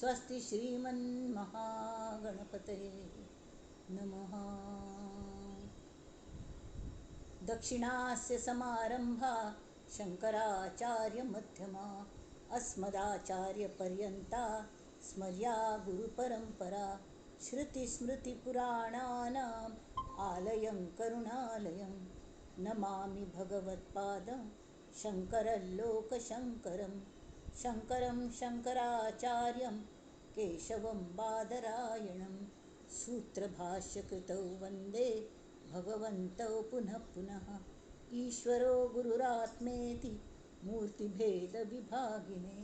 स्वस्ति श्रीमन्महागणपतये नमः. दक्षिणास्य समारंभा शंकराचार्यमध्यमा अस्मदाचार्यपर्यन्ता स्मर्या गुरुपरंपरा. श्रुतिस्मृतिपुराणानाम् आलयं करुणालयं नमामि भगवत्पादं शंकरलोकशंकरं. शंकरं शंकराचार्यं केशवं बादरायणं सूत्रभाष्यकृतौ वंदे भगवन्तौ पुनः पुनः. ईश्वरो गुरुरात्मेति मूर्तिभेदविभागिने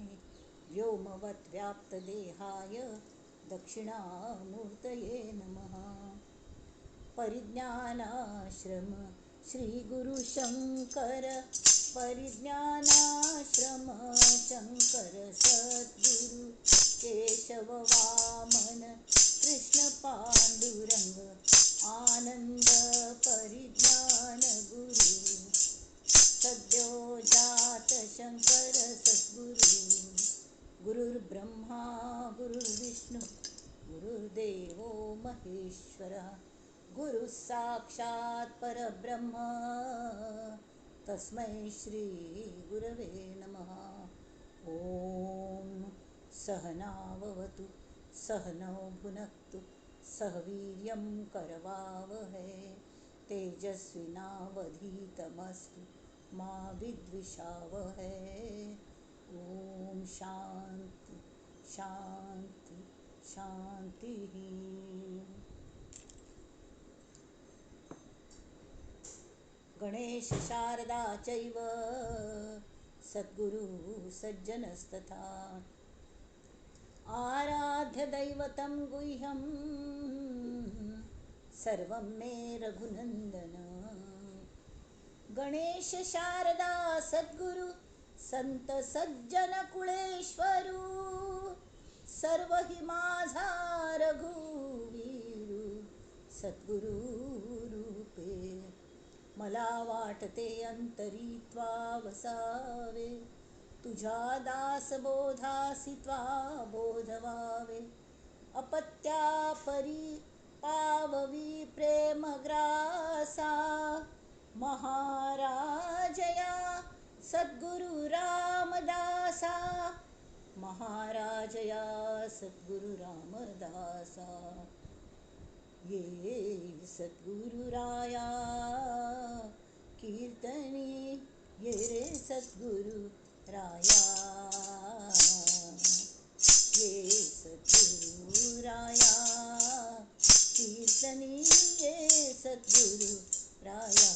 व्योमवत् व्याप्तदेहाय दक्षिणामूर्तये नमः. परिज्ञानाश्रम श्री गुरु शंकर, परिज्ञानाश्रम शंकर सद्गुरु केशव वामन कृष्ण पांडुरंग आनंद परिज्ञान गुरु. सद्यो जात शंकर सद्गुरु. गुरुर्ब्रह्मा गुरुर्विष्णु गुरुर्देवो महेश्वरः. गुरु साक्षात् परब्रह्म तस्मै श्री गुरवे नमः. ॐ सहनाववतु सहनौ भुनक्तु सह वीर्यं करवावहै. तेजस्विनावधीतमस्तु मा विद्विषावहै. ॐ शांति शांति शांतिः. गणेश शारदा चैव सद्गुरु सज्जनस्तथा. आराध्य दैवतं गुह्यं सर्वं मे रघुनंदन. गणेश शारदा सद्गुरु संत सज्जन कुळेश्वरू. सर्व हि माझा रघुवीरू सद्गुरु रूपे. मला वाटते अंतरी त्वा वसावे, तुझ्या दासबोधासी त्वा बोधवावे. अपत्या परी पाववी प्रेमग्रासा, महाराजया सद्गुरु रामदासा. महाराजया सद्गुरु रामदासा. ये सद्गुरुराया कीर्तनी ये रे सद्गुरु राया. ये सद्गुरुराया कीर्तनी ये सद्गुरु राया.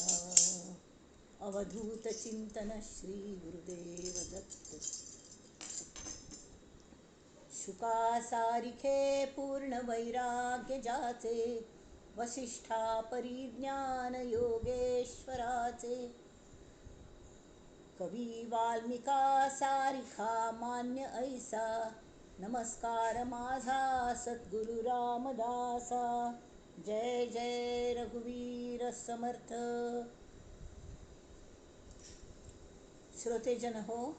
अवधूत चिंतन श्री गुरुदेव दत्त. शुकासारिखे पूर्ण वैराग्य जाचे, वसिष्ठा परिज्ञान योगेश्वराचे. कवी वाल्मिका सारिखा मान्य ऐसा, नमस्कार माझा सद्गुरु रामदासा. जय जय रघुवीर समर्थ. श्रोतेजन हो,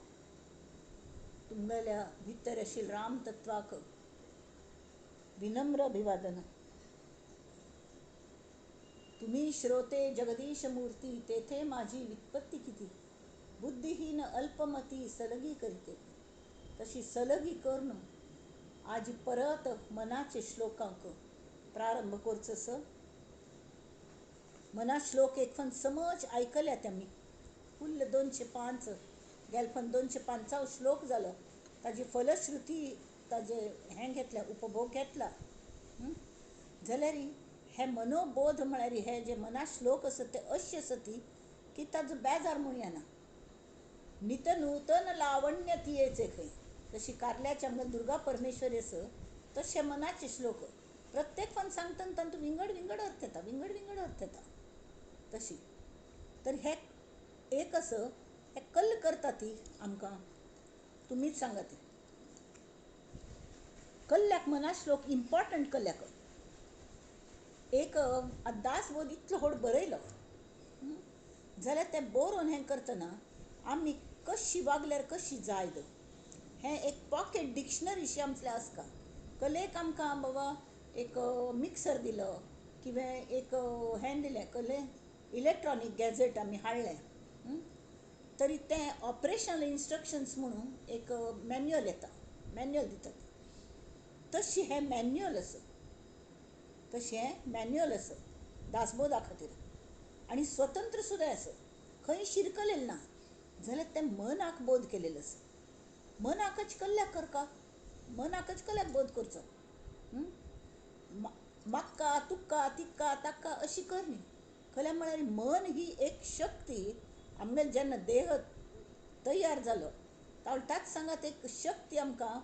तुमगेल्या भितर आशिल्ल्या राम तत्वाक विनम्र अभिवादन. तुम्ही श्रोते जगदीश मूर्ती, तेथे माझी वित्पत्ती किती. बुद्धिहीन अल्पमती सलगी करीते, तशी सलगी करून आज परत मनाचे श्लोकांक प्रारंभ करचो. स मना श्लोक एक फन समज आयकल्या त्या मी फुल्ल 205 गेलफन 205 श्लोक जालो. ताजी फलश्रुती ताजे हें घेतल्या, उपभोग घेतला. जाल्यार हे मनोबोध म्हळ्यार हे जे मना श्लोक आसा ते अशे आसा ती की ताजो बेजार म्हूण येना. नित नूतन लावण्य तियेचे खंय, जशी कारल्याच्या आमकां दुर्गा परमेश्वरी आसा तशे मनाचे श्लोक प्रत्येक पण सांगतना तांतूं विंगड विंगड अर्थ येता, विंगड विंगड अर्थ येता. तशी तर हे एक आसा, हे कल्ल करता ती आमकां तुमीच सांगा. ती कल्ल्याक मना श्लोक इम्पॉर्टंट कल्ल्याक एक दासबोध इतलो व्हड बरयलो जाल्यार तें बरोवन हें करतना आमी कशी वागल्यार कशी जाय हें एक पॉकेट डिक्शनरी शी आमचें आसता. कलेक आमकां बाबा एक मिक्सर दिलो किंवा एक हें दिलें, कले इलेक्ट्रॉनीक गॅजेट आमी हाडलें तरी तें ऑपरेशनल इन्स्ट्रक्शन्स म्हणून एक मॅन्युअल येता, मॅन्युअल दितात. तशी हें मॅन्युअल आसा, तशें हें मॅन्युअल आसा दासबोधा खातीर आनी स्वतंत्र सुद्दां आसा, खंय शिरकलेलें ना जाल्यार तें मनाक बोध केलेलें आसा. मनाकच कल्याक करका, मनाकच कल्याक बोध करचो. म्हाका तुका तिका ताका अशी कर न्ही. कल्या म्हळ्यार मन ही एक शक्ती. आमगेलो जेन्ना देह तयार जालो ताच सांगात एक शक्ती आमकां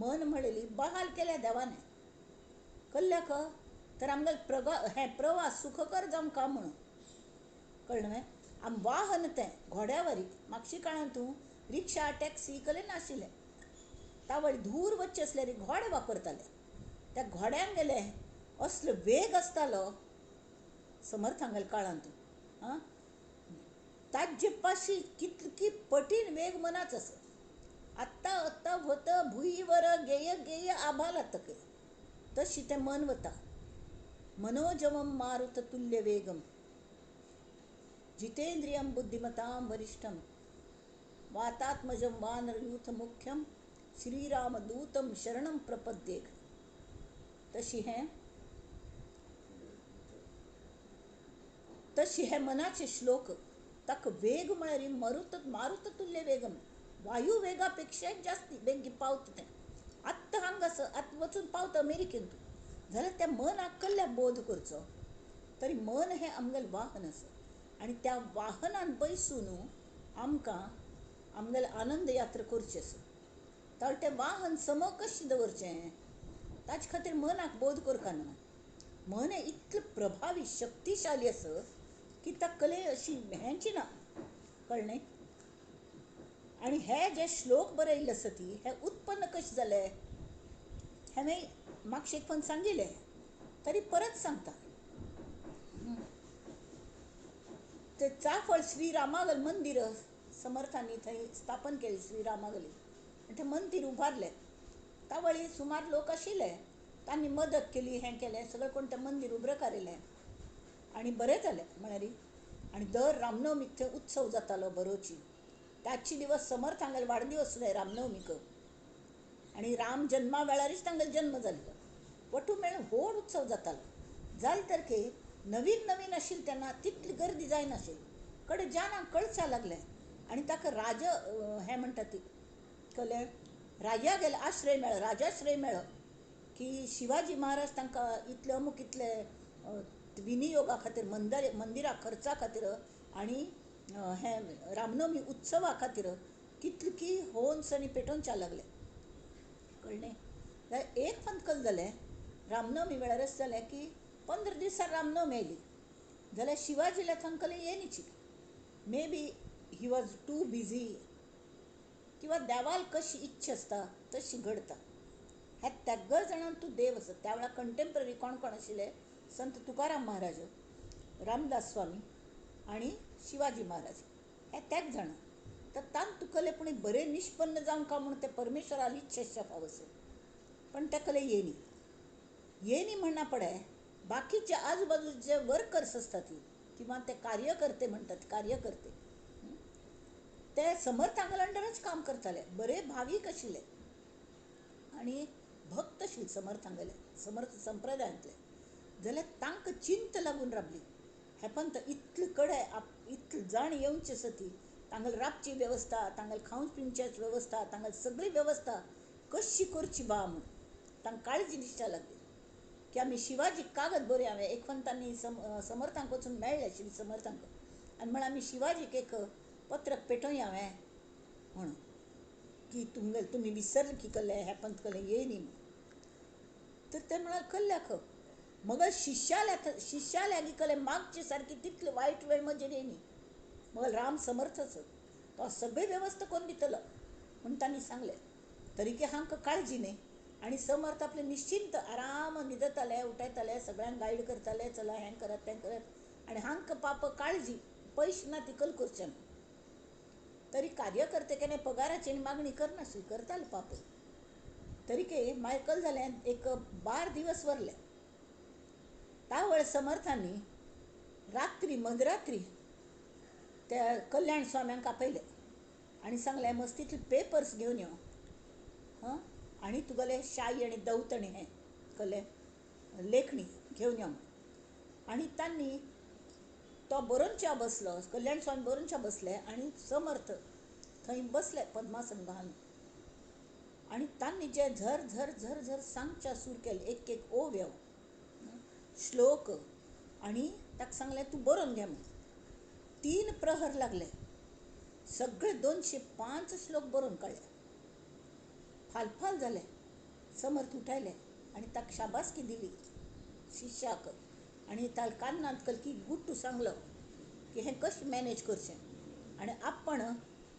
मन म्हणलेली बहाल केल्या देवाने. कल्ल्याक तर आमगेलो हें प्रवास सुखकर जावंक का म्हणून कळ्ळें. आम वाहन तें घोड्यावरी मागशी काळांत तूं रिक्षा टॅक्सी कले नाशिल्लें, तावळ धूर वच्चे आसल्यार घोडे वापरताले. त्या घोड्यांक गेले असलो वेग आसतालो समर्थांगेल्या काळांत. आं, ताजे पाशी कितकी पटीन वेग मनाच आसा. आत्तां आत्तां वत भुंयवर गेय गेय आभाला तके तशी तें मन वता. मनोजवम मारुत तुल्य वेगम जितेंद्रियं बुद्धिमतां वरिष्ठं वातात्मजं वानरयूथ मुख्यं श्रीरामदूतं शरणं प्रपद्ये. तशी हें तशी हे मनाचे श्लोक. ताका वेग म्हळ्यार मरुत मारुत तुल्य वेगम, वायू वेगापेक्षा जास्ती बेगी पावता तें. आत्तां हांगा आसा, आतां वचून पावता अमेरिकेन तूं जाल्यार त्या मनाक कल्ल्याक बोध करचो. तरी मन हें आमगेलें वाहन आसा आनी त्या वाहनान बैसून आमकां आमगेले आनंद यात्रा करची आसा. तर तें वाहन सम कशें दवरचें ताचे खातीर मनाक बोध करपा न्हू. मन हें इतलें प्रभावी शक्तिशाली आसा की ताका कले अशी हेंची ना, कळ्ळें. आनी हे जे श्लोक बरयल्ले आसा ती हे उत्पन्न कशें जाले हांवें मागशेक पण सांगिल्लें, तरी परत सांगता. ते चाफळ श्री रामागल मंदिर समर्थांनी थंय स्थापन केलें श्री रामागली आनी तें मंदिर उबारलें. तावळी सुमार लोक आशिल्ले, तांणी मदत केली, हें केलें सगळें कोण तें मंदिर उबरें काडिल्लें आनी बरें जालें म्हळ्यार. आनी दर रामनवमीक थंय उत्सव जातालो बरोची. ताची दिवस समर्थांगेलो वाडदिवस सुद्दां रामनवमीक आनी राम जन्मा वेळारच तांगेलो जन्म जाल्लो. वटू मेळून व्हड उत्सव जातालो. जालें तर की नवीन नवीन आशिल्लें तेन्ना तितली गर्दी जायनाशिल्ली, कडेन जानाक कळच्या लागलें आनी ताका राज हें म्हणटा ती कळ्ळें राजा गेले आश्रय मेळ्ळो, राजाश्रय मेळ्ळो की शिवाजी महाराज तांकां इतले अमूक इतले विनियोगा खातीर मंदिरा खर्चा खातीर आनी हें रामनवमी उत्सवा खातीर कितली की होन्स आनी पेटोवच्या लागले, कळ्ळें. जाल्यार एक फंतकल जालें रामनवमी वेळार अशें जालें की 15 दिसां रामनवमी आयली जाल्यार शिवाजीला थंकले येयनीची. Maybe he was too busy किंवा देवाल कशी इच्छा आसता तशी घडता. ह्या तेग्ग जाणां तूं देव आसा. त्या वेळार कंटेम्पररी कोण कोण आशिल्ले, संत तुकाराम महाराज, रामदास स्वामी आनी शिवाजी महाराज, हे तेग जाणां. तर तांत तुकले पूण बरें निष्पन्न जावंक का म्हूण ते परमेश्वराली इच्छा फावस, पण तेकले येयनी येयनी म्हणना पडे. बाकीचे आजूबाजूचे वर्कर्स आसतात ती किंवा ते कार्यकर्ते म्हणटात, कार्यकर्ते ते समर्थांगेल्या अंडरच काम करताले, बरे भावीक आशिल्ले आनी भक्त आशिल्ले समर्थांगेले, समर्थ संप्रदायांतले. जाल्यार तांकां चिंत लागून रावली हें पण इतले कडेन इतले जाण येवचे आसा ती तांगेली राबची वेवस्था, तांगेली खावंक पिवच्याची वेवस्था, तांगेली सगळी वेवस्था कशी करची बा म्हूण तांकां काळजी दिसच्या लागली की आमी शिवाजीक कागद बरोवया. हांवें एक पण तांणी समर्थांक वचून मेळ्ळें श्री समर्थांक आनी म्हळें आमी शिवाजीक एक पत्रक पेटोवया हांवें म्हणून की तुमगेले तुमी विसरले की कल्ले हें पंत कल्ले येय न्ही म्हूण. तर ते म्हळ्यार कल्ल्याक मगर शिष्या लागीं कले मागचे सारकी तितले वायट वेळ म्हजेर येय न्ही, मगर राम समर्थच तो सगळी वेवस्था करून दितलो म्हूण तांणी सांगलें. तरी की हांकां काळजी न्ही आनी समर्थ आपले निश्चिंत आराम न्हिदताले, उठयताले, सगळ्यांक गायड करताले, चला हें करात तें करात आनी हांकां पाप काळजी पयशे ना तिकल करचें. तरी कार्यकर्ते केन्ना पगाराची मागणी करनासली, करताले पाप. तरीके मागीर कल जालें एक 12 दिवस वरले. तावळ समर्थांनी रात्री मध्यरात्री त्या कल्याण स्वाम्यांक आपयले आनी सांगलें मस्तीतले पेपर्स घेवन यो, हां, आनी तुगेले शाई आनी दवतणी हें कले लेखणी घेवन यो. आनी तांणी तो बरोवच्या बसलो, कल्याण स्वामी बरोवच्या बसले आनी समर्थ थंय बसले पद्मासन घालून. आनी तांणी जे झर झर झर झर सांगच्या सूर केले, एक एक ओव्य श्लोक, आनी ताका सांगलें तूं बरोवन घे म्हूण. 3 प्रहर लागले, सगळे 205 श्लोक बरोवन काडले. फालफाल जाले. समर्थ उठायले आनी ताका शाबासकी दिली शिष्याक, आनी ताका कान्नांत कलकी गुट्टू सांगलो की हें कशें मॅनेज करचें आनी आपण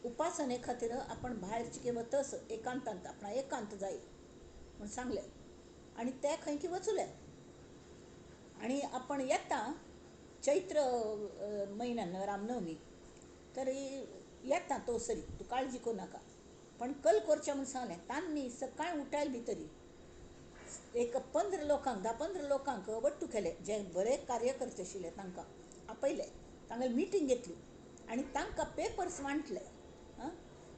उपासने खातीर आपण भायर चिके वतस एकांतांत आपणा एकांत जाय म्हूण सांगलें. आनी ते खंय की वचुले. आनी आपण येता चैत्र म्हयन्यान रामनवमी तरी येता तो सरी, तूं काळजी करूं नाका, पण कल करचें म्हूण सांगलें. तांणी सकाळीं उठायले भितरी एक 15 लोकांक 10-15 लोकांक वट्टू केले, जे बरे कार्यकर्ते आशिल्ले तांकां आपयले, तांगेली मिटींग घेतली आनी तांकां पेपर्स वांटले. आं,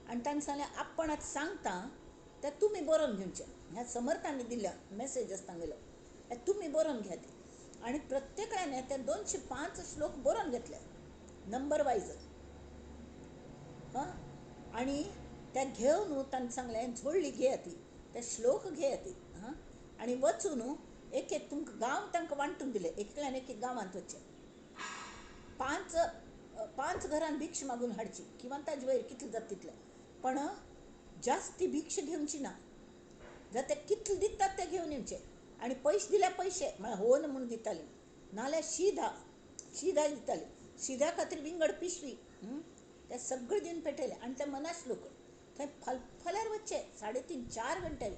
आनी तांकां सांगलें आपण आतां सांगता ते तुमी बरोवन घेवचें, ह्या समर्थांनी दिल्या मॅसेज आसा तांगेलो, हे तुमी बरोवन घेयात. आनी प्रत्येकाने ते 205 श्लोक बरोवन घेतले नंबर वायज. हां, आनी ते घेवन तांकां सांगलें झोळ्ळी घेयात ती, ते श्लोक घेयात. हां, आनी वचून एक एक तुमकां गांव तांकां वांटून दिले, एकल्यान एक एक गांवांत वचचें, 5 घरान भिक्ष मागून हाडची किंवा ताजे वयर कितले जाता तितले, पण जास्ती भिक्ष घेवची ना, जर ते कितले दितात ते घेवन येवचे. आनी पयशे दिल्यार पयशे म्हळ्यार हो म्हूण दिताली, नाल्यार शिधा शिधा दिताली, शिधा खातीर विंगड पिशवी ते सगळे दिवन पेटयले. आनी ते मनाश लोक थंय फालफाल्यार वचचे 3.5-4 घंट्यांनी.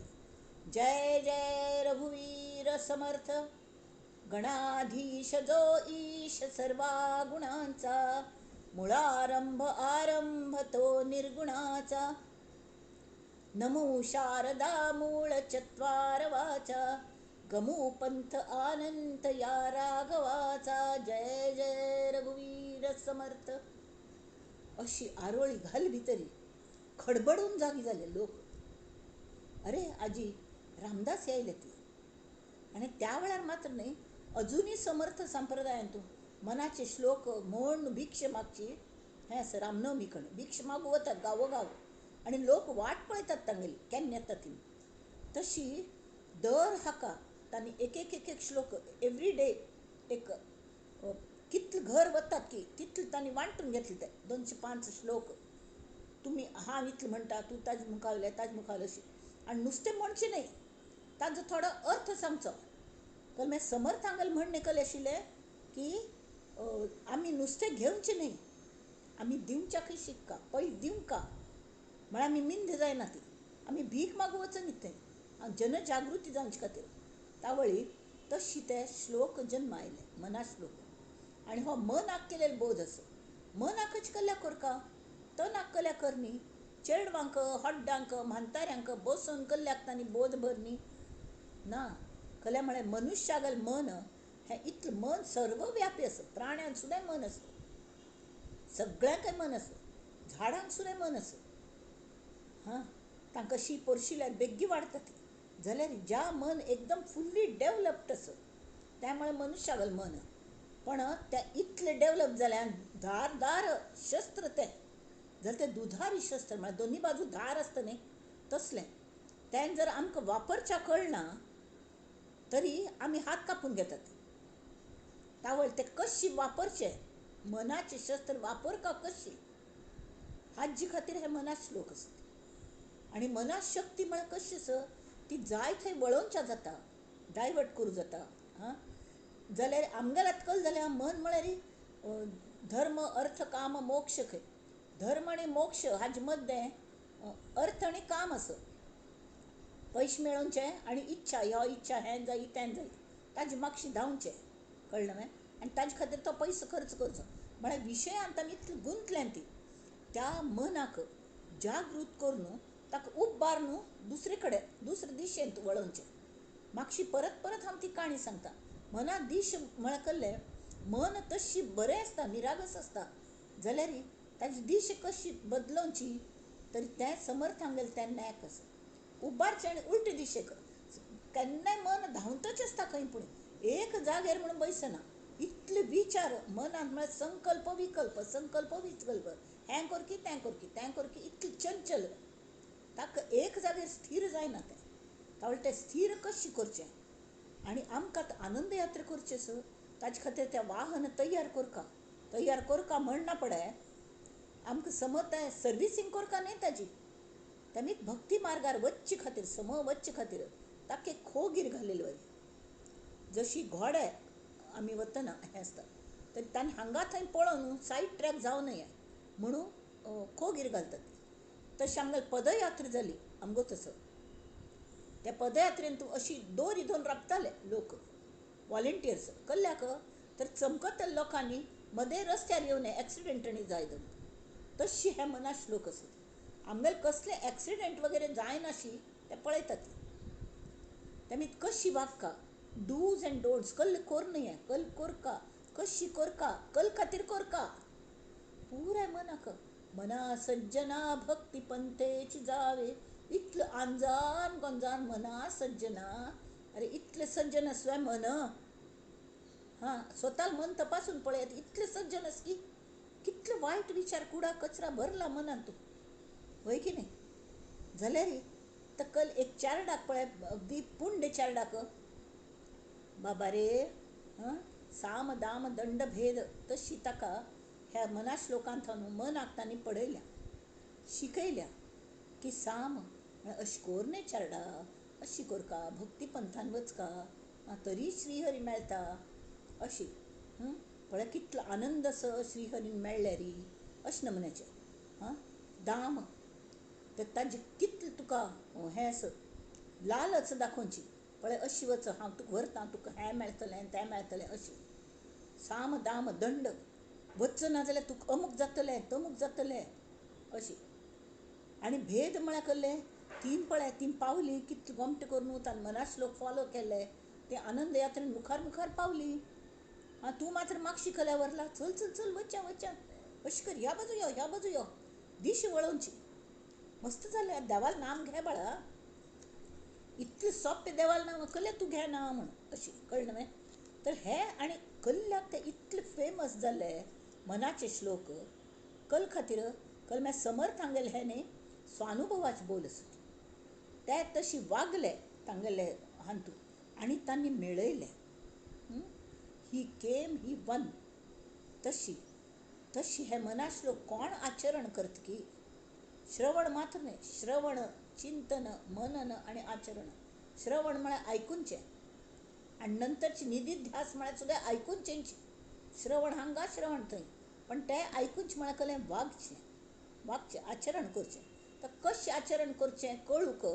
जय जय रघुवीर समर्थ, गणाधीश जो ईश सर्वा गुणांचा, मुळारंभ आरंभ तो निर्गुणाचा, नमो शारदा मूळ चत्वार वाचा, गमू पंथ आनंद या राघवाचा, जय जय रघुवीर समर्थ. अशी आरोळी घाल भितरी खडबडून जागी जाले लोक. अरे आजी रामदास यायले ती. आनी त्या वेळार मात्र न्हय, अजुनूय समर्थ संप्रदायांतू मनाचे श्लोक म्हूण भिक्ष मागची हें आसा. रामनवमी कडेन भिक्ष मागू वतात गांवोगांव आनी लोक वाट पळयतात तांगेली केन्ना येता ती. तशी दर हाका तांणी एक एक एक एक श्लोक एवरी डे एक कितले घर वतात की तितले तांणी वांटून घेतले ते 205 श्लोक. तुमी हांव इतलें म्हणटा, तूं ताजे मुखावले ताजे मुखावले अशी. आनी नुस्तें म्हणचें न्हय, ताजो थोडो अर्थ सांगचो. कारण मागीर समर्थांगेलें म्हणणें कलें आशिल्लें की आमी नुस्तें घेवचें न्हय, आमी दिवच्याकय शिकका, पयलीं दिवंका म्हळ्यार आमी मिंद जायना ती, आमी भीक मागूं वचनी थंय, जनजागृती जावचे खातीर. तावळी तशी ते श्लोक जन्म आयले मना श्लोक. आनी हो मनाक केलेलो बोध आसा. मनाकच कल्या करका, तनाक कल्या करनी, चेडवांक हड्डांक म्हांताऱ्यांक बसून कल्याक तांणी बोध भरनी ना. कल्या म्हळ्यार मनुष्यागल मन हें इतलें मन सर्वव्यापी आसा. प्राण्यांक सुद्दां मन आसा, सगळ्यांकय मन आसा, झाडांक सुद्दां मन आसा. हां, तांकां शी पोरशिल्यार बेग्गी वाडटा ती. जाल्यार ज्या मन एकदम फुल्ली डेवलप्ड आसा त्यामुळे मनुष्यागल मन, पण त्या इतलें डेवलप जाल्यान धारदार शस्त्र तें जाल्यार तें दुधारी शस्त्र म्हळ्यार दोनी बाजू धार आसता न्ही तसलें तें जर आमकां वापरच्या कळना तरी आमी हात कापून घेतात. तावळ ते कशी वापरचे मनाचे शस्त्र वापरका कशी हाजी खातीर हे मनात श्लोक आसता. आनी मनात शक्ती म्हळ्यार कशी आसा ती जाय थंय वळोवच्या जाता, डायवर्ट करूं जाता. हां, जाल्यार आमगेल्या अक्कल जाल्यार मन म्हळ्यार धर्म अर्थ काम मोक्ष खंय, धर्म आनी मोक्ष हाजे मदें अर्थ आनी काम आसा. पयशे मेळोवचे आनी इच्छा, ह्यो इच्छा हें जाय तें जाय ताजे मागशी धांवचें, कळ्ळें मगे? आनी ताजे खातीर तो पयसो खर्च करचो म्हळ्यार विशयांत आमी इतली गुंतल्यान ती त्या मनाक जागृत करून ताका उबार न्हू दुसरे कडेन दुसरे दिशेंत वळोवचें. मातशी परत परत हांव ती काणी सांगता. मना दीश म्हळ्यार कसलें, मन तशी बरें आसता, निरागस आसता, जाल्यार ताजी दिश कशी बदलोवची तरी तें समर्थांगेलें तें नॅक आसा. उबारचें आनी उलटे दिशेक. केन्नाय मन धांवतच आसता खंय, पूण एक जाग्यार म्हणून बैसना. इतले विचार मनांत म्हळ्यार संकल्प विकल्प, संकल्प विकल्प, हें करकी तें करकी तें करकी, इतलें चंचल, ताका एक जाग्यार स्थीर जायना तें. तावळ तें स्थीर कशें करचें आनी आमकां आनंद यात्रा करची आसा, ताजे खातीर तें वाहन तयार करका. तयार करका म्हणना पडे आमकां समज तें सर्विसींग करका न्हय ताजी. तेमी भक्ती मार्गार वच्चे खातीर, सम वच्चे खातीर ताका एक खोगीर घालेली वरी. जशी घोडे आमी वतना हें आसता तर तांणी हांगा थंय पळोवन सायड ट्रॅक जावं नये म्हणून खोगीर घालतात. तशें आमगेली पदयात्रा जाली आमगो तसो. त्या पदयात्रेन तूं अशी दोरी धरून राबताले लोक, वॉलंटियर्स कल्ल्याक तर चमकतल्या लोकांनी मदें रस्त्यार येवन एक्सिडेंट आनी जायत. तशी हे मना श्लोक आसत. आमगेले कसले एक्सिडेंट वगैरे जायनाशी ते पळयतात. तेमी कशी वागका, डूज एंड डोंट्स, कल्ल कोर न्हय, कल कोरका, कशी कोरका, कल खातीर कोरका, पुराय मनाक. मना सज्जना भक्ती पंथेची जावे, इतलो आंजान गोंजान मना सज्जना. अरे इतले सज्जन आसवे मन, हां स्वताल मन तपासून पळयात, इतले सज्जन आस की कितले वायट विचार कुडा कचरा भरला मनान तूं, वय की न्हय? जाल्यार तर कल एक चारडाक पळय, अगदी पुंड चारडाक, बाबा रे, हां साम दाम दंड भेद तशी ताका ह्या मना श्लोकांत मनाक तांणी पडयल्या, शिकयल्या की साम अशें कोर न्हय चारडा, अशी कोरका, भक्ती पंथान वचका, तरी श्रीहरी मेळटा अशी. पळय कितलो आनंद असो श्रीहरीन मेळ्ळ्यारी अशें नमुन्याचें. हां दाम तर ताजें कितलें तुका हें आसा लालच दाखोवची, पळय अशी वच, हांव तुका व्हरता, तुका हें मेळटलें तें मेळटलें अशें. साम दाम दंड, वचना जाल्यार तुका अमूक जातलें तमूक जातलें अशी. आनी भेद म्हळ्यार कसलें, तीन पळय तीन पावली कितले गोमटें करून तांणी मना श्लोक फॉलो केले, ते आनंद यात्रेन मुखार मुखार पावली. आं तूं मात्र मागशी कल्या व्हरला, चल चल चल वच्या वच्या, अशें कर, ह्या बाजू यो ह्या बाजू यो, दिश वळोवची. मस्त जालें, देवाल नाम घे बाळा, इतलें सोंपें देवाल नाम कल्ल्या तूं घे ना म्हण अशी, कळ्ळें न्हय? तर हे आनी कल्ल्याक ते इतले फेमस जाले मनाचे श्लोक कल खातीर. कल म्हळ्यार समर्थांगेले हें न्ही स्वानुभवाचे बोल आसा, ते तशी वागले तांगेले हातूंत आनी तांणी मेळयलें. ही केम ही वन. तशी तशी हे मना श्लोक कोण आचरण करता की श्रवण मात्र न्हय, श्रवण चिंतन मनन आनी आचरण. श्रवण म्हळ्यार आयकुचें आनी नंतरची निधिध्यास म्हळ्यार सुद्दां आयकुचेंच. श्रवण हांगा श्रवण थंय, पण तें आयकुचें म्हळ्यार कसलें वागचें, वागचें आचरण करचें. तर कशें आचरण करचें कळूंक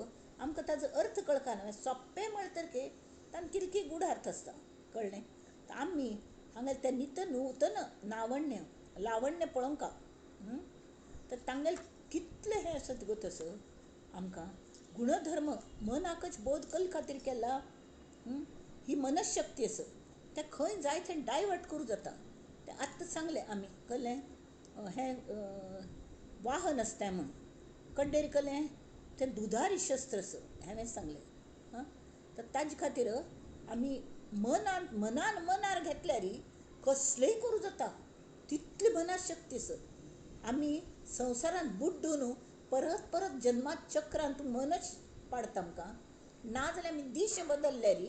आमकां ताजो अर्थ कळना. सोंपें म्हणटकीर तांकां कितकी गूढार्थ आसता, कळ्ळें? तर आमी हांगा तें नित नूतन नावण्य लावण्य पळोवंका तर तांगेलें कितलें हें आसत गो तसो आमकां गुणधर्म मनाकच बोध कल खातीर केला. ही मनशक्ती आसा तें खंय जाय थंय डायवर्ट करूं जाता. तें आत्तां सांगलें आमी कळ्ळें, हें वाहन आसता म्हूण कड्डेर कळ्ळें, तें दुधारी शस्त्र आसा हांवें सांगलें. हां तर ताजे खातीर आमी मनान मनान मनार घेतल्यार कसलेंय करूं जाता, तितली मनशक्ती आसा. आमी संवसारांत बुड्डून परत परत जन्मात चक्रांत मनच पाडता आमकां. ना जाल्यार आमी दिश बदलल्यार,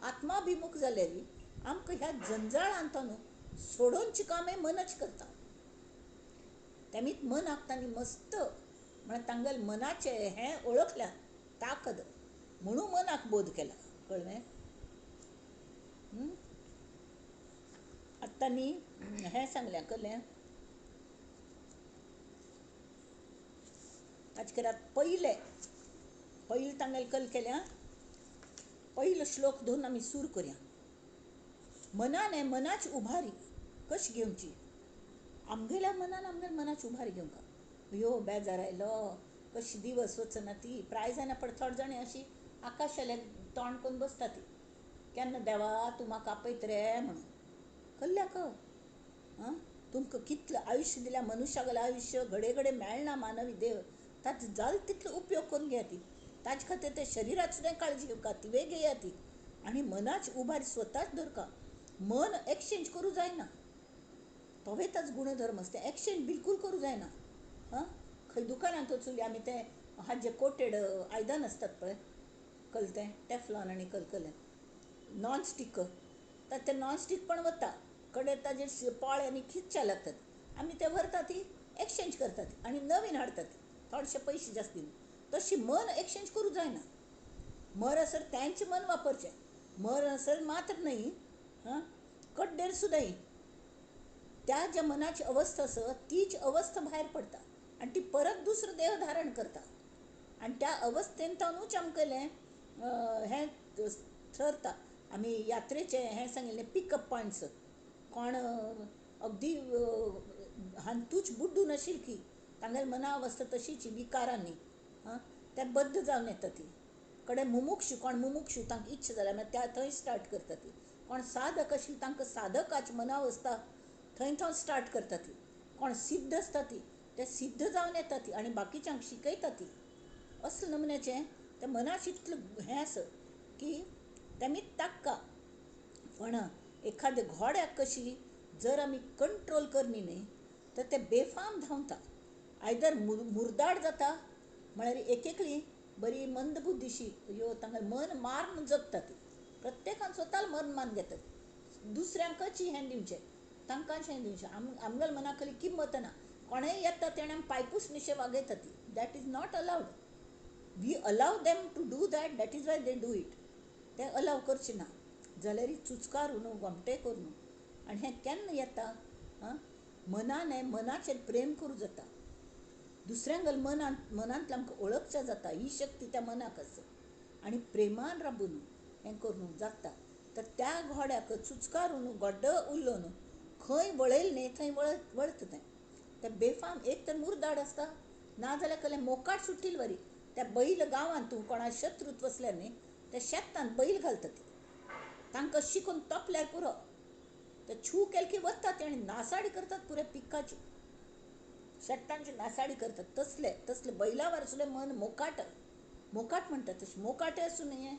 आत्माभिमुख जाल्यार आमकां ह्या जंजाळांत न्हू सोडोवचें कामय मनच करता. तेमीच मनाक तांणी मस्त म्हळ्यार तांगेलें मनाचें हें वळखल्या ताकद म्हणून मनाक बोध केला, कळ्ळें? आतां तांणी हें सांगलें, कळ्ळें? ताजे करात पयलें पयलें तांगेलें कल केल्या, पयलो श्लोक धरून आमी सूर करया. मनान मनाची उभारी कशी घेवची, आमगेल्या मनान आमगेल्या मनाची उभारी घेवंक. अयो बेजार आयलो, कशी दिवस वचना ती प्राय जायना, पण थोडे जाणां अशी आकाशाल्यान तोंड करून बसता ती, केन्ना देवा तूं म्हाका आपयत रे म्हणून. कल्ल्याक आं तुमकां कितलें आयुश्य दिल्या, मनुष्यागेलें आयुश्य घडये घडये मेळना मानवी देव, ताचो जाल तितलो उपयोग करून घेया ती. ताजे खातीर ते शरिराची सुद्दां काळजी घेवका, तिवें घेया ती. आनी मनाची उबारी स्वताच दवरका. मन एक्सचेंज करूं जायना, तोवे ताचो गुणधर्म आसा, तें एक्सचेंज बिलकूल करूं जायना. आं खंय दुकानांत वचून आमी ते हाजे कोटेड आयदन आसतात पळय, कल तें टॅफ्लॉन आनी कलकलें नॉन स्टीक, तर ते नॉन स्टीक पण वता कडेन ताजेर पोळे आनी खिच्च्या लागतात, आमी ते व्हरता ती एक्सचेंज करतात आनी नवीन हाडतात थोडेशे पयशे जास्त दिवन. तशी मन एक्सचेंज करूं जायना. मरसर त्यांचें मन वापरचें, मरसर मात्र न्हय हां कड्डेर सुद्दां त्या ज्या मनाची अवस्था आसा तीच अवस्था भायर पडटा आनी ती परत दुसरो देह धारण करता. आनी त्या अवस्थेन तावनूच आमकां हें थरता. आमी यात्रेचें हें सांगिल्लें पिकअप पॉयंट्स, कोण अगदी हातूंच बुड्डून आशिल्ली की तांगेले मना अवस्था तशीच विकारांनी आं ते बद्द जावन येता ती. कडेन मुमुक्षू, कोण मुमुक्षू तांकां इच्छा जाल्या मागीर त्या थंय स्टार्ट करता ती. कोण साधक आशिल्ली तांकां साधकाची मनावस्था थंय थंय स्टार्ट करता ती. कोण सिद्ध आसता ती ते सिद्ध जावन येता ती आनी बाकीच्यांक शिकयता ती. असले नमुन्याचें त्या मनाक इतलें हें आसा की तेमी ताक्का. पण एखाद्या घोड्याक कशी जर आमी कंट्रोल करनी न्हय तर ते बेफाम धांवता, आयदर मुरदाड जाता, म्हळ्यार एक एकली बरी मंदबुद्दीशी ह्यो तांकां मन मारून जगता ती. प्रत्येकान स्वताक मन मान घेतात, दुसऱ्यांकच हें दिवचें, तांकांच हें दिवचें. आमगेल्या मनाक किंमत ना, कोणेय येता तेणें आमी पांयपूस निशे वागयता ती. That is not allowed. We allow them to do that, that is why they do it. ते अलाव करचें ना जाल्यार चुचकारून न्हू, गोमटें करून न्हू. आनी हें केन्ना येता आं मनान, हें मनाचेर प्रेम करूं जाता, दुसऱ्यांगेल्या मनांतलें आमकां वळखचें जाता, ही शक्ती त्या मनाक आसा. आनी प्रेमान राबून हें करूं जाता. तर त्या घोड्याक चुचकारून गोड्डो उरलो न्हू, खंय वळयलें न्हय थंय वळता तें. तें बेफाम एक तर मुरदाड आसता, नाजाल्यार कसलें मोकाट सुटिल्ले वरी त्या बैल गांवांत तूं कोणा शत्रूत वसल्यार न्हय त्या शेतांत बैल घालता ती, तांकां शिकून तोपल्यार पुरो, ते छू केले की वतात ते आनी नासाडी करतात पुऱ्या पिकाची, शेतांची नासाडी करतात. तसले तसले बैलावर सुद्दां मन मोकाट, मोकाट म्हणटात तशें मोकाटे आसूं न्हय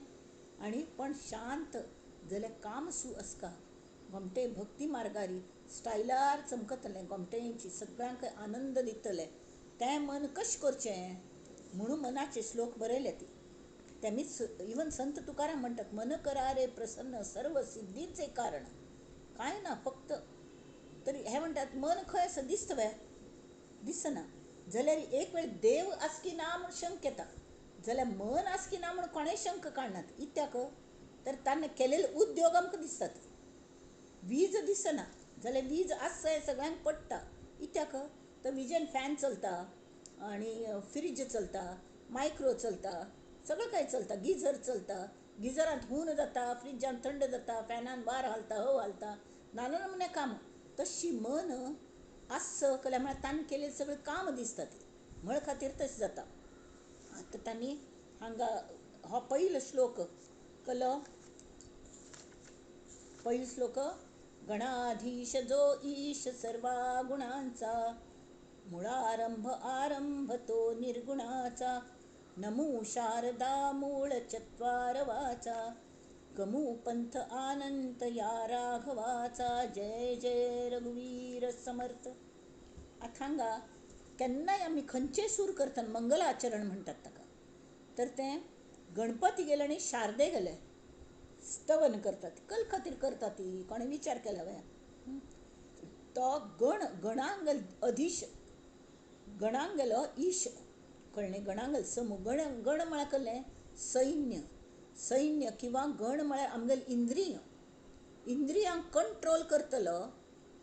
आनी पण शांत जाल्यार कामसू आसका. गोमटे भक्ती मार्गारी स्टायलार चमकतलें, गोमटेंची सगळ्यांक आनंद दितलें. तें मन कशें करचें म्हणून मनाचे श्लोक बरयले ती. तेमीच इवन संत तुकाराम म्हणटात, मन करा रे प्रसन्न सर्व सिद्धीचें कारण. कांय ना फक्त तरी हे म्हणटात मन खंय आसा दिसता वे, दिसना. जाल्यार एक वेळ देव आस की ना म्हूण शंक येता, जाल्यार मन आस की ना म्हूण कोणेय शंक काडनात. इत्याक तर ताणें केलेले उद्योग आमकां दिसतात. वीज दिसना जाल्यार वीज आसा हें सगळ्यांक पडटा. इत्याक तर विजेन फॅन चलता आनी फ्रीज चलता, मायक्रो चलता, सगळें कांय चलता, गिजर चलता. गिजरांत हून जाता, फ्रिजांत थंड जाता, फॅनान वार घालता, हव घालता, नाना नमुने काम. तशी मन आस कल्या म्हळ्यार ताणें केलेलें सगळें काम दिसता ती, म्हळ खातीर तशें जाता. आतां तांणी हांगा हो पयलो श्लोक कलो, पहिलो श्लोक गणाधीश जो ईश सर्वा गुणांचा, मुळारंभ आरंभ तो निर्गुणाचा, नमो शारदा मूळ चत्वार वाचा, गमू पंथ आनंत या राघवाचा, जय जय रघुवीर समर्थ. आतां हांगा केन्नाय आमी खंयचेय सूर करतना मंगलाचरण म्हणटात ताका, तर तें गणपती गेले आनी शारदे गेले स्तवन करतात. कल खातीर करतात ती, कोणें विचार केला वे? तो गण गणांगल अधीश, गणांगेलो ईश, कळ्ळें? गणांगल समूह, गण गण म्हळ्यार कळ्ळें सैन्य, सैन्य किंवा गण म्हळ्यार आमगेलें इंद्रिय, इंद्रियांक कंट्रोल करतलो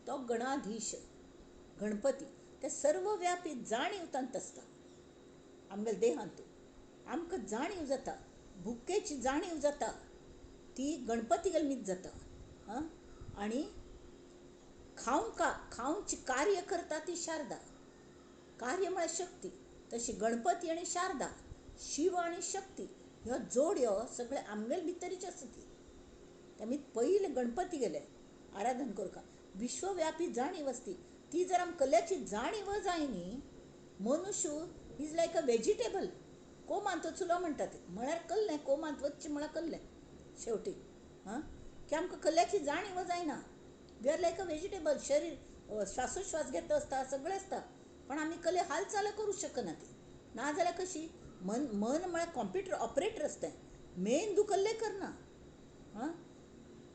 तो गणाधीश गणपती. ते सर्वव्यापी जाणीव तांत आसता आमगेल्या देहांत. आमकां जाणीव जाता, भुकेची जाणीव जाता, ती गणपतीगेल मीत जाता. आं आनी खावंका खावंची कार्य करता ती शारदा. कार्य म्हळ्यार शक्ती. तशी गणपती आनी शारदा, शिव आनी शक्ती ह्यो जोडयो सगळे आमगेले भितरीच आसा ती. आमी पयले गणपती गेले आराधन करका, विश्वव्यापी जाणीव आसती. ती जर आमकां कल्याची जाणीव जाय न्ही, मनुष्य is like a vegetable, कोमांत वचलो म्हणटा ते, म्हळ्यार कल्लें कोमांत वचचें म्हळ्यार कल्लें शेवटी. हां, की आमकां कल्याची जाणीव जायना. We are like a vegetable. शरीर श्वासोश्वास घेता आसता, सगळें आसता, पण आमी कले हालचाल करूं शकना ती. नाजाल्यार कशी मन, मन म्हळ्यार कॉम्प्युटर ऑपरेटर आसता, मेंदू कल्लें करना. हां,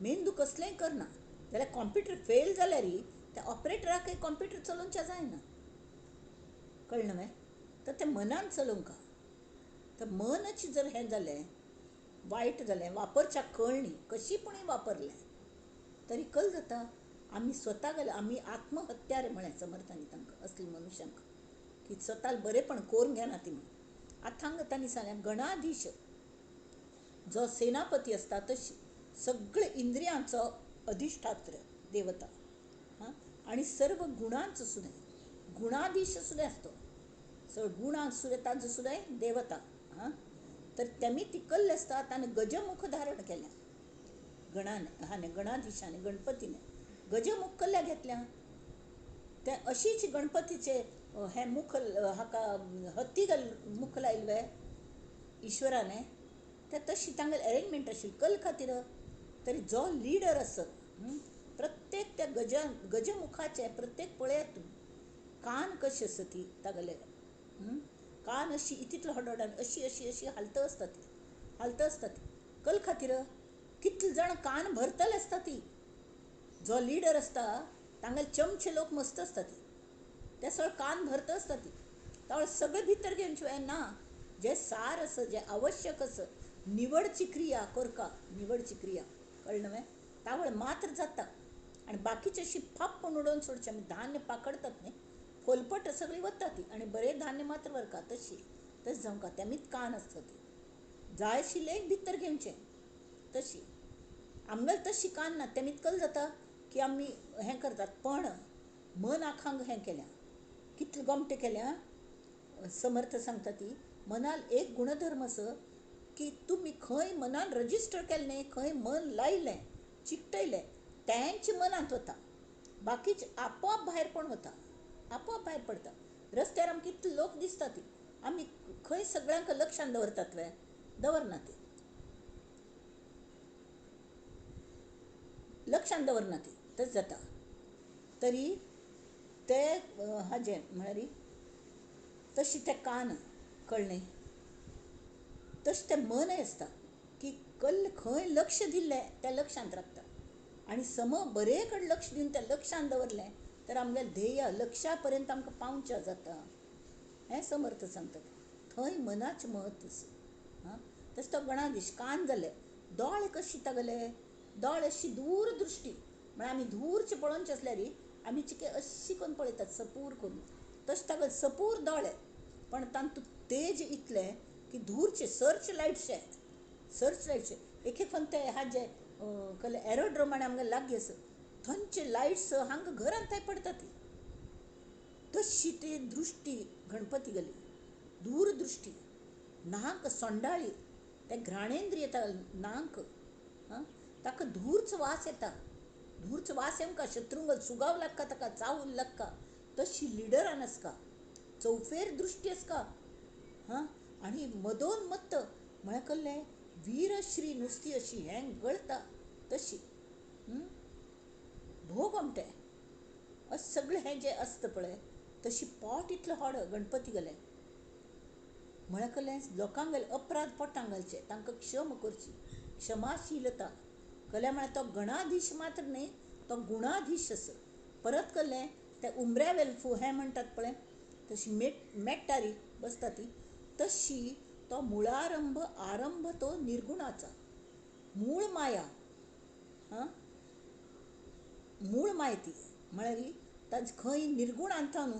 मेंदू कसलेंय करना जाल्यार कॉम्प्युटर फेल जाल्यार त्या ऑपरेटराकय कॉम्प्युटर चलोवचें जायना. कळ्ळें न्हय? तर तें मनान चलोवंक. तर मनच जर हें जालें, वायट जालें, वापरच्याक कळ्ळी, कशी पूण वापरलें तरी कल जाता. आमी स्वता गेले आमी आत्महत्या रे म्हळें समर्थांनी तांकां, असली मनुष्यांक की स्वताक बरेंपण करून घेना ती म्हणून. आतां हांगा तांणी सांगलें, गणाधीश जो सेनापती आसता तशी सगळे इंद्रियांचो अधिष्ठात्र देवता. हां, आनी सर्व गुणांचो सुद्दां गुणाधीश सुद्दां आसतो, सगळे गुणांक सुद्दां तांचो सुद्दां देवता. हां, तर तेमी ती कल्ल आसता, ताणें गजमुख धारण केल्या गणाने, हाने गणाधीशाने, गणपतीने गजमुख कल्ल्या घेतल्या. ते अशीच गणपतीचे हे मुख हाका हत्ती घाल मुख लायले ईश्वराने, ते तशी तांगेली अरेंजमेंट आशिल्ली कल खातीर. तरी जो लिडर आसत प्रत्येक त्या गजमुखाचे प्रत्येक पळयात तुमी कान कशी आसता ती तागेले, कान अशी इतितलो हडहडान अशी अशी अशी हालत आसता ती, हालत आसता ती कल खातीर. कितले जाण कान भरतले आसता ती. जो लिडर आसता तांगेले चमचे लोक मस्त आसता ती, ते सगळे कान भरत आसता ती, तावळ सगळे भितर घेवन शिवाय ना. जे सार आसा, जे आवश्यक आसा, निवडची क्रिया करका, निवडची क्रिया कळ्ळें न्हय, तावळ मात्र जाता. आनी बाकीचे अशी फाप पण उडोवन सोडचे. आमी धान्य पाकडतात न्ही, फोलपट सगळी वता ती आनी बरें धान्य मात्र व्हरका. तशी तशें जावंका तेमीच कान आसता ती, जाय आशिल्लें भितर घेवचें. तशी आमगेलें तशी कान ना, तेमीच कल जाता की आमी हें करतात. पण मन आखांक हें केल्या, कितले गोमटें केल्या. समर्थ सांगता ती मनान एक गुणधर्म आसा की तुमी खंय मनान रजिस्टर केलें न्ही, खंय मन लायलें, चिकटयलें, तेंच मनांत वता, बाकीच आपोआप भायर पण वता, आपोआप भायर पडटा. रस्त्यार आमकां कितले लोक दिसता ती, आमी खंय सगळ्यांक लक्षान दवरतात वे? दवरना ती, लक्षान दवरना ती, तशें जाता. तरी ते हाजें म्हळ्यार तशी तें कान कळ्ळें, तशें तें मनय आसता की कल्ल खंय लक्ष दिल्लें तें लक्षांत रावता. आनी सम बरे कडेन लक्ष दिवन तें लक्षांत दवरलें तर आमगेलें ध्येय लक्षा पर्यंत आमकां पावचें जाता. हें समर्थ सांगतात. थंय मनाचें म्हत्व आसा. हां, तशें तो गणाधीश कान जाले, दोळे कशी तागेले, दोळे अशी दूरदृश्टी, म्हळ्यार आमी दूरचे पळोवचें आसल्यार आमी चिके अशी करून पळयतात, सपूर करून. तशें तागेले सपूर दोळे, पण तांतूत तेज इतलें की दूरचे सर्च लायटशे, सर्च लायटशे एक एक ते हाजे कसले एरोड्रोम आनी आमगे लागीं आसा, थंयचे लायट्स हांगा घरांत थंय पडटा ती. तशी ती दृश्टी गणपती गेली, दूरदृश्टी. नाक सोंडाळी, ते घ्राणेंद्रिय येता नाक, हां, ताका धूरचो वास येता, धूरचो वास येवंका, शत्रुंग सुगाव लागता ताका, चावूल लागता. तशी लिडरान आसका, चौफेर दृश्टी आसका. हां, आनी मदोन्मत्त म्हळ्यार कसलें वीरश्री नुस्ती अशी हें गळता तशी. भोव गोमटें अशें सगळें हें जें आसता पळय, तशी पोट इतलें व्हड गणपती गेलें म्हळ्यार कसलें लोकांक गेलें अपराध पोटांक घालचे, तांकां क्षम करची, क्षमाशीलता. कल्या म्हळ्यार तो गणाधीश मात्र न्ही, तो गुणाधीश आसा. परत कसलें ते उमऱ्या वेल हें म्हणटात पळय, तशी मेट्टारी बसता ती, तशी तो मुळारंभ आरंभ तो निर्गुणाचा, मूळ माया. हां, मूळ माहिती म्हळ्यार ताज खंय निर्गुण आणता न्हू,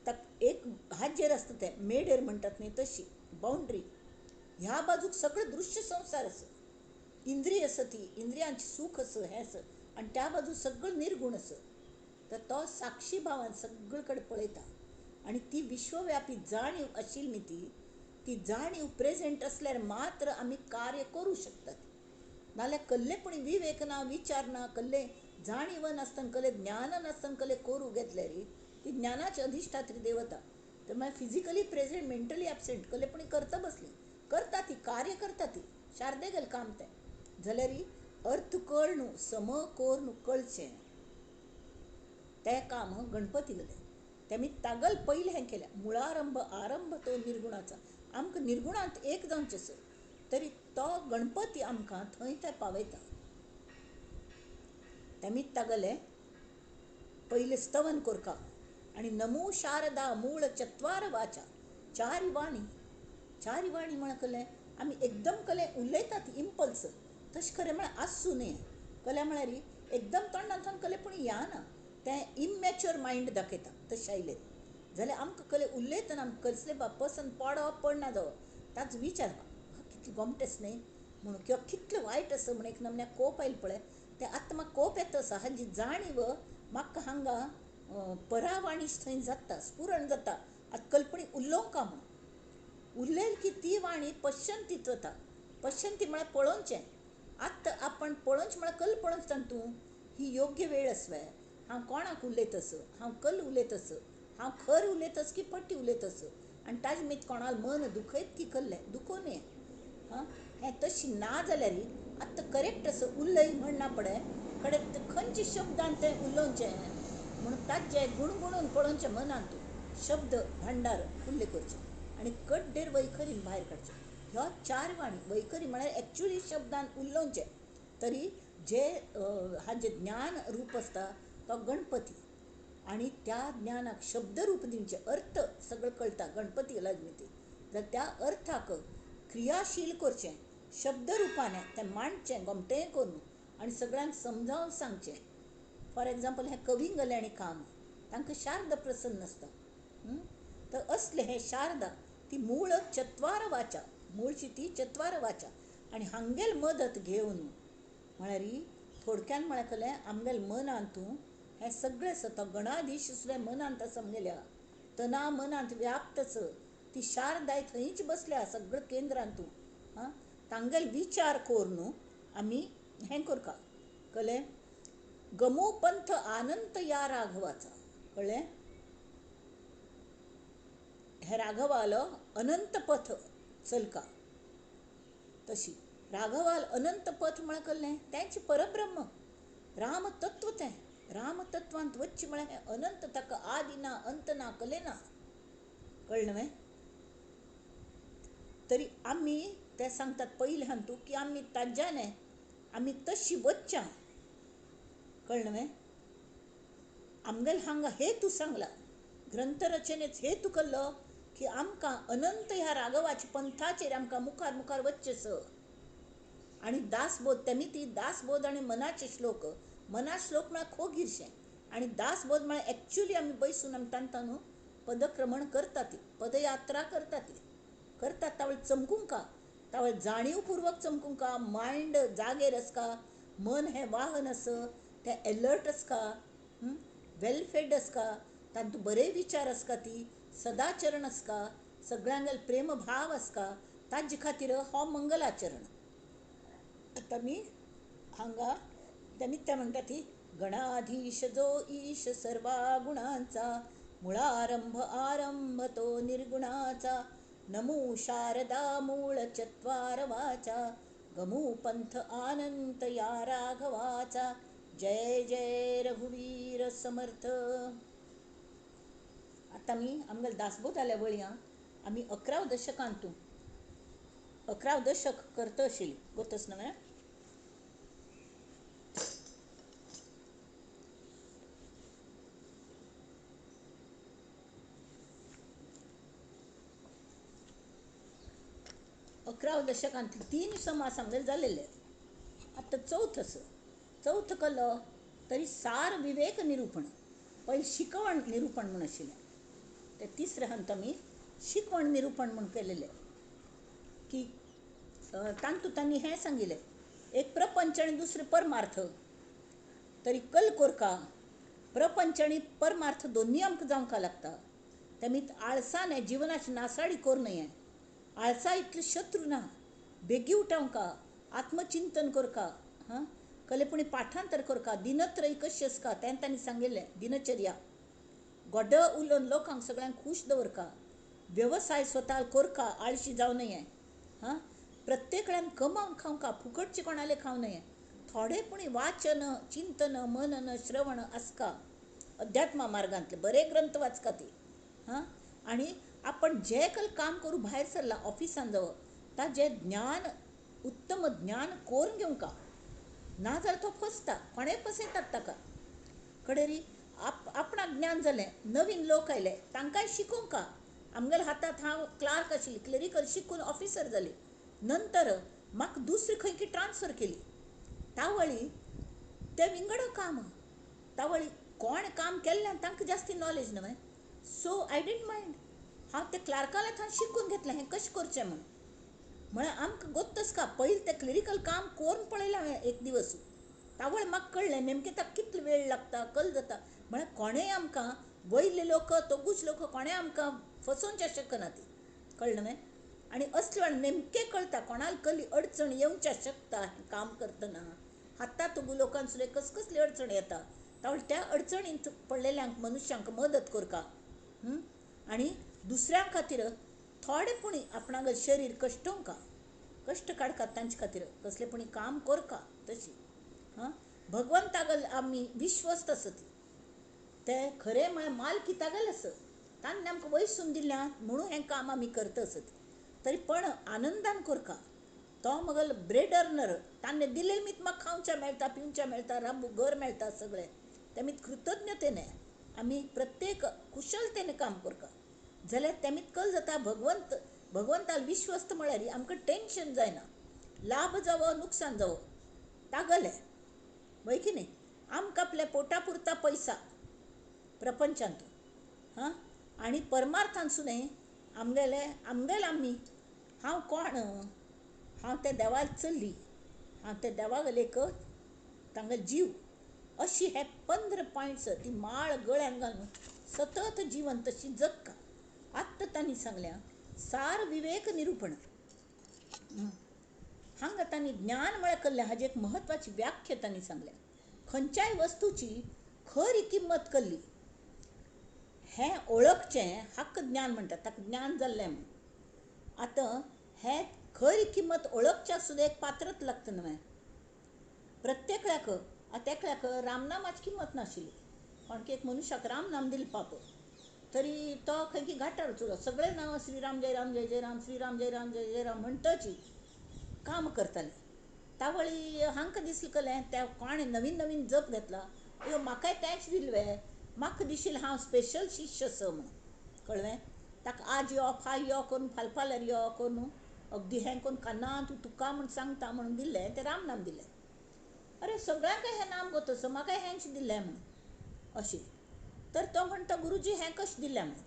ताका एक हाजेर आसता तें मेडेर म्हणटात न्ही तशी बाउंड्री. ह्या बाजूक सगळें दृश्य संवसार आसा, इंद्रिय आसा ती, इंद्रियांचें सूख आसा, हें आसा, आनी त्या बाजू सगळें निर्गूण आसा. तर तो साक्षी भावान सगळे कडेन पळयता. आनी ती विश्वव्यापी जाणीव आशिल्ली न्ही ती ती जाणीव प्रेजेंट आसल्यार मात्र आमी कार्य करूं शकतात. नाल्यार कल्लेपणी विवेक ना, विचार ना, कल्ले जाणीव नासतना, कल्ले ज्ञान नासतना कल्ले करूं घेतल्यार ती ज्ञानाची अधिष्ठात्री देवता. तर मागीर फिजिकली प्रेजेंट मेंटली एबसेंट कल्लेपणी करता बसली, करता ती कार्य करता ती शारदे गेल काम तें. जाल्यार अर्थ कळ न्हू, सम कोर न्हू कळचें तें काम गणपती गेलें. तेमी तागल पयलें हें केलें मुळारंभ आरंभ तो निर्गुणाचा. आमकां निर्गुणांत एक जावचें सर तरी तो गणपती आमकां थंय ते पावयता. तेमी तागले पयलें स्तवन कोरका आनी नमो शारदा मूळ चत्वार वाचा चार वाणी. चार वाणी म्हळ्यार कलें आमी एकदम कलें उलयतात इम्पल्स तशें खरें म्हळ्यार आसूं न्हय. कलें म्हळ्यार एकदम तोंडांतल्यान कलें पूण या ना तें इमॅच्युअर मायंड दाखयता. तशें आयलें जाल्यार आमकां कलें उलयतना आमकां कसलें पसंत पडप पडना जावप ताचो विचार कितलें गोमटेंच न्हय म्हणून किंवा कितलें वायट आसा म्हण एक नमन्याक कोप आयलो पळय तें आतां म्हाका कोप येता आसा हाजी जाणीव म्हाका हांगा परावाणी थंय जाता, स्फुरण जाता. आतां कल्पणी उलोवंक म्हूण उलयल की ती वाणी पश्यंतीत वता. पश्यंती म्हळ्यार पळोवचें. आतां आपण पळोवचें म्हळ्यार कल पळोवचें तातूंत ही योग्य वेळ आसवे, हांव कोणाक उलयत आस, हांव कल उलयत आस, हांव खर उलयत आस की पट्टी उलयत आस आनी ताजे मीत कोणाक मन दुखयत की कल्लें दुखोवं न्हय. हां हें तशें ना जाल्यार आतां करेक्ट आसा उलय म्हणना पळय कडेन खंयच्या शब्दान तें उलोवचें म्हणून ताजें गुणगुणून पळोवचें मनांत शब्द भांडार फुल्ले करचें आनी कड्डेर वैखरीन भायर काडचें. ह्यो चार वाणी वैखरी म्हळ्यार एक्चुअली शब्दान उलोवचें तरी जे हाजें ज्ञान रूप आसता तो गणपती आनी त्या ज्ञानाक शब्दरूप दिवचें अर्थ सगळें कळटा गणपती लागली ती जाल्यार त्या अर्थाक क्रियाशील करचें शब्दरुपान तें मांडचें गोमटें करून आनी सगळ्यांक समजावन सांगचें. फॉर एग्जाम्पल हें कवींगलें आनी काम तांकां शारदा प्रसन्न आसता. तर असलें हें शारदा ती मूळ चत्वार वाचा, मूळची ती चत्वार वाचा आनी हांगेल मदत घेवन म्हळ्यार थोडक्यान म्हळ्यार कलें आमगेल मनांतू हें सगळें आसा. तो गणाधीश सुद्दां मनांत आसा आमगेल्या, तना मनांत व्याप्त आसा ती शारदाय थंयच बसल्या सगळें केंद्रांतू. आं तांगेल विचार करून आमी हें करका कळ्ळें. गमो पंथ आनंत या राघवाचा कळ्ळें. हे राघवालो अनंत पथ चलका तशी राघवाल अनंत पथ म्हळ्यार कळ्ळें तेंच परब्रह्म रामतत्व. तें रामतत्वांत वच्चें म्हळ्यार हें अनंत, ताका आदी ना अंत ना कलें ना. कळ्ळें न्हय? तरी आमी ते सांगतात पयलें हातूंत की आमी ताज्याने आमी तशी वच्च्या. कळ्ळें न्हय? आमगेल हांगा हेतू सांगला ग्रंथरचनेच हेतू कल्लो की आमकां अनंत ह्या राघवाच्या पंथाचेर आमकां मुखार मुखार वच्चें स. आनी दासबोध तेमी ती दासबोध आनी मनाचे श्लोक, मना श्लोक म्हळ्यार खोगीरशें आनी दासबोध म्हळ्यार एक्चुअली आमी बैसून आमी तांकां न्हू पदक्रमण करतात, पदयात्रा करतात करतात. तावळ चमकूंका, तावळ जाणीवपूर्वक चमकूंका, मायंड जागेर आसका, मन हें वाहन आसा तें एलर्ट आसका, वेल फेड आसका, तातूंत बरे विचार आसका, ती सदाचरण आसका, सगळ्यांगेल प्रेमभाव आसका. ताजे खातीर हो मंगलाचरण. आतां आमी हांगा तेमी म्हणटा ती गणाधीश जो ईश सर्वा गुणांचा मुळारंभ आरंभ तो निर्गुणाचा नमो शारदा मूळ चत्वार वाचा गमू पंथ आनंत या राघवाचा जय जय रघुवीर समर्थ. आतां आमी आमगेले दासबोध जाल्या वळयां आमी 11 दशकांतू 11 दशक करता आशिल्ली गोतस न्हय. 11 दशकांतले 3 समास आमगेले जालेले. आतां चवथ आसा. चवथ कलो तरी सार विवेक निरूपण, पयलीं शिकवण निरूपण म्हूण आशिल्लें, ते तिसरे हंत आमी शिकवण निरूपण म्हूण केलेलें की तांतूत तांणी हें सांगिल्लें एक प्रपंच आनी दुसरें परमार्थ. तरी कल कोरका प्रपंच आनी परमार्थ दोनूय आमकां जावंक लागता. तेमी आळसाने जिवनाची नासाडी करूं नये. आळसा इतले शत्रू ना. बेगी उठावका, आत्मचिंतन करका, हां, कलेपणी पाठांतर करका, दिनत्रय कशी आसका तें तांणी सांगिल्लें. दिनचर्या गोड उलोवन लोकांक सगळ्यांक खूश दवरका, वेवसाय स्वता करका, आळशी जावं नये. हां, प्रत्येकल्यान कमावन खावका, फुकटचे कोणाले खावं नये. थोडे पुणी वाचन, चिंतन, मनन, श्रवण आसका. अध्यात्मा मार्गांतले बरे ग्रंथ वाचका ती. हां, आनी आपण जे कल काम करूं भायर सरला ऑफिसान जावं ताजें ज्ञान, उत्तम ज्ञान करून घेवंका. ना जाल्यार तो फसता, कोणेय फसयतात ताका. कडेरी आपणाक ज्ञान जालें, नवीन लोक आयले तांकांय शिकोवंका. आमगेल्या हातांत हांव क्लार्क आशिल्ली, क्लरिकल शिकून ऑफिसर जाली. नंतर म्हाका दुसरी खंय की ट्रान्सफर केली. तावळी तें विंगड काम, तावळी कोण काम केल्ल्यान तांकां जास्ती नॉलेज न्हय. So I didn't mind. हांव ते क्लार्काल्या थंय शिकून घेतलें हें कशें करचें म्हूण. म्हळ्यार आमकां गोत्तस का पयलीं तें क्लरिकल काम करून पळयलें हांवें एक दिवस. तावळ म्हाका कळ्ळें नेमकें ताका कितलो वेळ लागता, कल जाता. म्हळ्यार कोणेय आमकां वयले लोक, तोगूच लोक कोणेय आमकां फसोवच्या शकना ती. कळ्ळें न्हय? आनी असले वेळार नेमकें कळटा कोणाक कसली अडचण येवच्या शकता काम करतना. आतां तुगो लोकांक सुद्दां कस कसली अडचण येता. तावळ त्या अडचणींत पडलेल्यांक मनुष्यांक मदत करका. आनी दुसऱ्यां खातीर थोडे पुणी आपणाक शरीर कश्टोवंका, कश्ट काडका तांचे खातीर, कसले पुणी काम करका तशी. हां, भगवंतागल आमी विश्वस्त आसत. ते खरें म्हळ्यार मालकी तागेलें आसत. तांणी आमकां वयसून दिल्या म्हणून हें काम आमी करता आसत. तरी पण आनंदान करका. तो मगल ब्रेड अर्नर, तांणी दिलें मीत म्हाका खावच्या मेळटा, पिवच्या मेळटा, राबू घर मेळटा सगळें. तेमी कृतज्ञतेने आमी प्रत्येक कुशलतेने काम करका जाल्यार तेमी कल जाता. भगवंत भगवंताल विश्वस्त म्हळ्यार आमकां टेंशन जायना. लाभ जावो नुकसान जावो तागलें वय की न्ही. आमकां आपल्या पोटा पुरता पैसा प्रपंचांत. हां, आनी परमार्थान सुद्दां आमगेले आमगेले आमी हांव कोण, हांव त्या देवाक चल्ली, हांव त्या देवाक एक तांगेलो जीव. अशी हे 15 पॉयंट्स ती माळ गळ्यान घालून सतत जिवन तशी जगका. आत्तां तांणी सांगल्या सार विवेक निरूपण. हांगा तांणी ज्ञान म्हळ्यार कल्लें हाजी एक म्हत्वाची व्याख्या तांणी सांगल्या. खंयच्याय वस्तूची खरी किंमत कल्ली हें ओळखचें हाका ज्ञान म्हणटात. ताका ज्ञान जाल्लें म्हूण. आतां हें खरी किंमत ओळखच्या सुद्दां एक पात्रच लागता न्हय प्रत्येकल्याक. आतां एकल्याक रामनामाची किंमत नाशिल्ली. कोणकी एक मनुष्याक रामनाम दिलें पाप, तरी तो खंय की घाटार वचलो. सगळें नांव श्रीराम जय राम जय जय राम, श्रीराम जय राम जय जय राम म्हणटची काम करताले. तावळी हांकां दिसलें कलें त्या कोणें नवीन नवीन जप घेतला, अयो म्हाकाय तेंच दिलें, म्हाका दिशिल्लें हांव स्पेशल शिश्य असो म्हूण. कळ्ळें? ताका आज यो फाल यो करून, फाल फाल्यार यो करून अगदी हें करून काना तूं तुका म्हूण सांगता म्हणून दिलें तें रामनाम दिलें. अरे सगळ्यांक हें नाम गोतसो म्हाका हेंच दिलें म्हूण अशें. तर तो म्हणटा गुरुजी हें कशें दिलें म्हूण,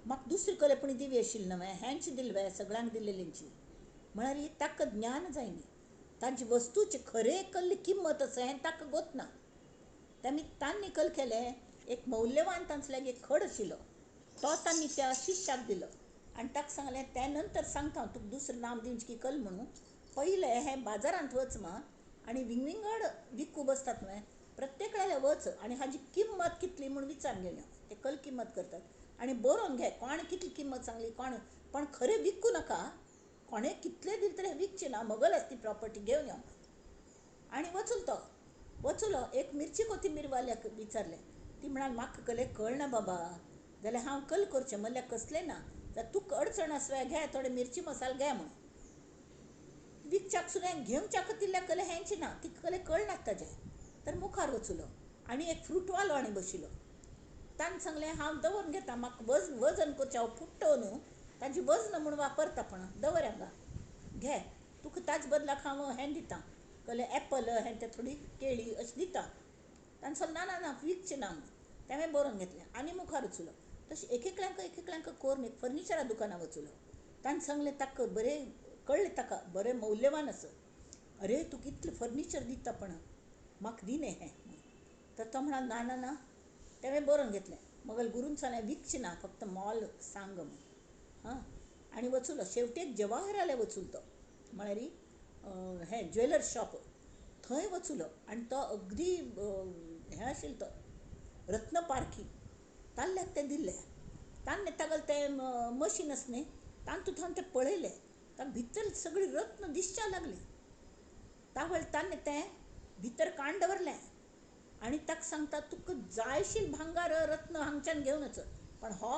म्हाका दुसरी कलेपणी दिवी आशिल्ली न्हय, हेंच दिलें सगळ्यांक दिलेलींची. म्हळ्यार ताका ज्ञान जायना. तांची वस्तूची खरें कल्ली किंमत आसा हें ताका गोतना. तेमी तांणी कल केलें एक मौल्यवान तांचो लागीं एक खड आशिल्लो तो तांणी त्या शिश्याक दिलो आनी ताका सांगलें त्या नंतर सांगता हांव तुका दुसरें नाम दिवचें की कल म्हणून. पयलें हें बाजारांत वच मा आनी विंगविंगड विकू बसतात न्हय प्रत्येकाल्या वच आनी हाजी किंमत कितली म्हूण विचार घेवन ते कल किंमत करतात आनी बरोवन घे कोण कितली किंमत सांगली कोण, पण खरें विकू नाका. कोणें कितलें दिलें तरी विकचें ना, मगल आसा ती प्रॉपर्टी घेवन यो. आनी वचूल तो वचलो एक मिरची कोथिंबीरवाल्याक विचारलें. ती म्हणाल म्हाका कले कळना बाबा, जाल्यार हांव कल करचें म्हणल्यार कसलें ना, जाल्यार तुका अडचण आसल्यार घे थोडे मिरची मसाल घे म्हूण. विकच्याक सुद्दां घेवच्याक तिल्ल्या कले हेंच ना, तिका कले कळना ताजें. तर मुखार वचलो आनी एक फ्रुटवालो आनी बशिल्लो. ताणें सांगलें हांव दवरून घेता, म्हाका वजन करचें, हांव फुट्टो न्हू ताजी वजन म्हूण वापरता पण दवर हांगा घे, तुका ताजे बदलाक हांव हें दिता कले एप्पल हें तें थोडी केळी अशें दिता. ताणें सांगलें ना ना ना विकचें ना म्हूण. तें बरोवन घेतलें आनी मुखार वचलो. तशें एक एकल्यांक एक एकल्यांक करून एक फर्निचरा दुकानां वचलो. ताणें सांगलें ताका बरें कळ्ळें ताका बरें मौल्यवान आसा, अरे तुका इतलें फर्निचर दिता पण म्हाका दिने हें. तर तो म्हणाल ना ना ना, तेणें बरोवन घेतलें. मगल गुरून सांगलें विकचें ना, फक्त मोल सांग म्हूण. हां, आनी वचुलो शेवटी एक जवाहरालय वचूल तो, म्हळ्यार हें ज्वेलर शॉप, थंय वचुलो. आनी तो अगदी हें आशिल्लो तो रत्नपारखी, ताल्ल्याक तें दिल्लें. तान्ने तागेलें तें मशीन आसा न्ही, तातूंत थावन तें पळयलें, ताका भितर सगळीं रत्न दिसच्या लागलीं. तावळ तान्ने तें भितर काण दवरलें आनी ताका सांगता, तुका जायशील भांगार रत्न हांगच्यान घेवन वच, पण हो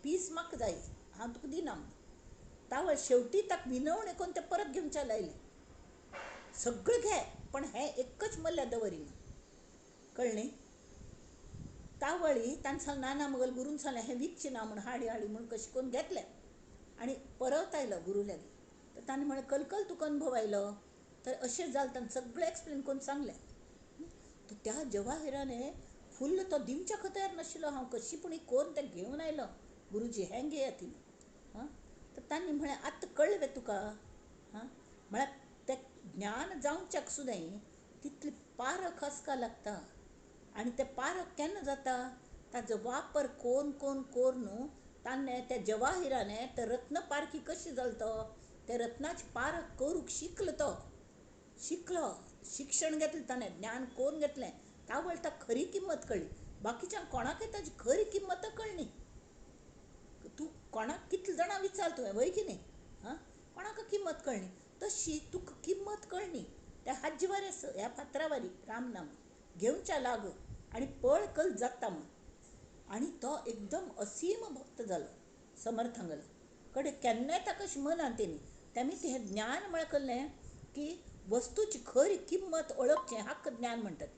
पीस म्हाका जाय, हांव तुका दिना म्हूण. तावळ शेवटी ताका विनवणी करून तें परत घेवच्या लायलें. सगळें घे, पण हें एकच मल्ल्या दवरिना, कळ्ळें? तावळी तांणी सांगलें ना ना, मगल गुरून सांगलें हें विकचें ना म्हूण, हाडी हाडी म्हूण कशें करून घेतलें आनी परत आयलो गुरू लागीं. तर ताणें म्हळें, कलकल तुका अनुभव आयलो तर अशें जालें. ताणें सगळें एक्सप्लेन करून सांगलें. तर त्या जवाहिराने फुल्ल तो दिवच्याक तयार नाशिल्लो, हांव कशी पूण करून तें घेवन आयलो, गुरुजी हें घेयात तिणें. हां, तर तांणी म्हळें, आतां कळ्ळें वे तुका? हां, म्हळ्यार तें ज्ञान जावच्याक सुद्दां तितली पारख आसका लागता. आनी तें पारख केन्ना जाता, ताजो वापर कोन कोन कोरून ताणें त्या जवाहिराने ते रत्न पारखी कशी जालो तो, ते रत्नाची पारख करूंक शिकलो तो, शिकलो, शिक्षण घेतलें ताणें, ज्ञान कोरून घेतलें. तावळ ताका खरी किंमत कळ्ळी. बाकीच्यांक कोणाकय ताजी खरी किंमत कळ्ळी. तूं कोणाक कितले जाणां विचार तुवें, वय की न्ही? हां, कोणाक किंमत कळ्ळी तशी तुका किंमत कळ्ळी. त्या हाज्जे वारी आसा, ह्या फातरावारी रामनाम घेवच्या लाग आनी पळ कल जाता म्हूण. आनी तो एकदम असीम भक्त जालो समर्थांगलो कडे. केन्नाय ताका अशें मनांत येयली. तेमी हें ज्ञान म्हळ्यार कळ्ळें की वस्तूची खरी किंमत वळखचें हाका ज्ञान म्हणटात.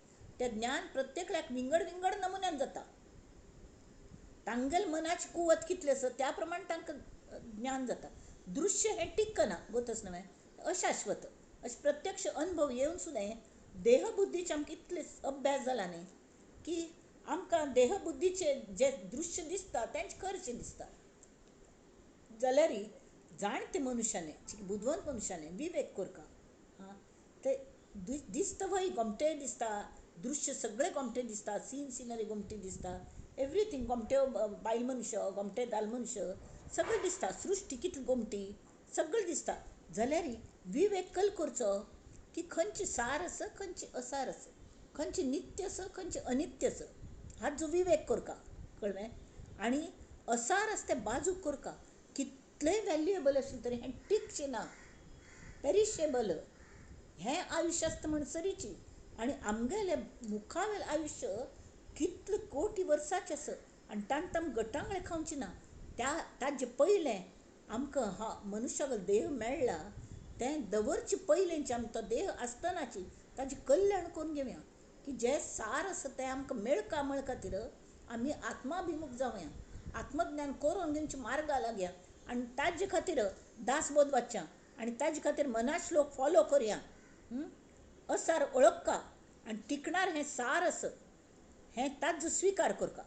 तें ज्ञान प्रत्येकल्याक विंगड विंगड नमुन्यान जाता. तांगेल मनाची कुवत कितली आसा त्या प्रमाण तांकां ज्ञान जाता. दृश्य हें टिकना, गोतच न्हय, अशाश्वत. अशें प्रत्यक्ष अनुभव येवन सुद्दां देहबुद्धीचे आमकां इतले अभ्यास जाला न्ही की आमकां देहबुद्धीचे जे दृश्य दिसता तेंच खरेंशें दिसता. जाल्यार जाणते मनुष्याने, बुदवंत मनुष्याने विवेक करका. हां, ते दिसता वय गोमटे दिसता, दृश्य सगळें गोमटे दिसता, सीन सिनरी गोमटी दिसता, एवरीथींग गोमट्यो बायल मनुष्य, गोमटे दाल मनुष्य सगळें दिसता, सृश्टी कितली गोमटी सगळें दिसता. जाल्यार विवेक कल करचो की खंयची सार आसा, खंयची असार आसा, खंयची नित्य आसा, खंयची अनित्य आसा, हाजो विवेक करका, कळ्ळें? आनी असार आसा तें बाजूक करका. कितलेंय व्हॅल्युएबल आसलें तरी हें टिकचें ना, पेरिशेबल हें आयुश्य आसता म्हणसरीची. आनी आमगेलें मुखावेलें आयुश्य कितले कोटी वर्साचें आसा आनी तांकां आमी गटांगळे खावचें ना. त्या ताजे पयलें आमकां हा मनुष्याक देह मेळ्ळा तें दवरचे पयलेंचे आमी तो देह आसतनाची ताजें कल्याण करून घेवया की जें सार आसा तें आमकां मेळका म्हळ खातीर आमी आत्माभिमूख जावया, आत्मज्ञान करून घेवचे मार्गा लागया आनी ताजे खातीर दासबोध वाचया आनी ताजे खातीर मनाश्लोक फॉलो करया. असार ओळखका आनी टिकणार हें सार आसा हें ताजो स्विकार करका.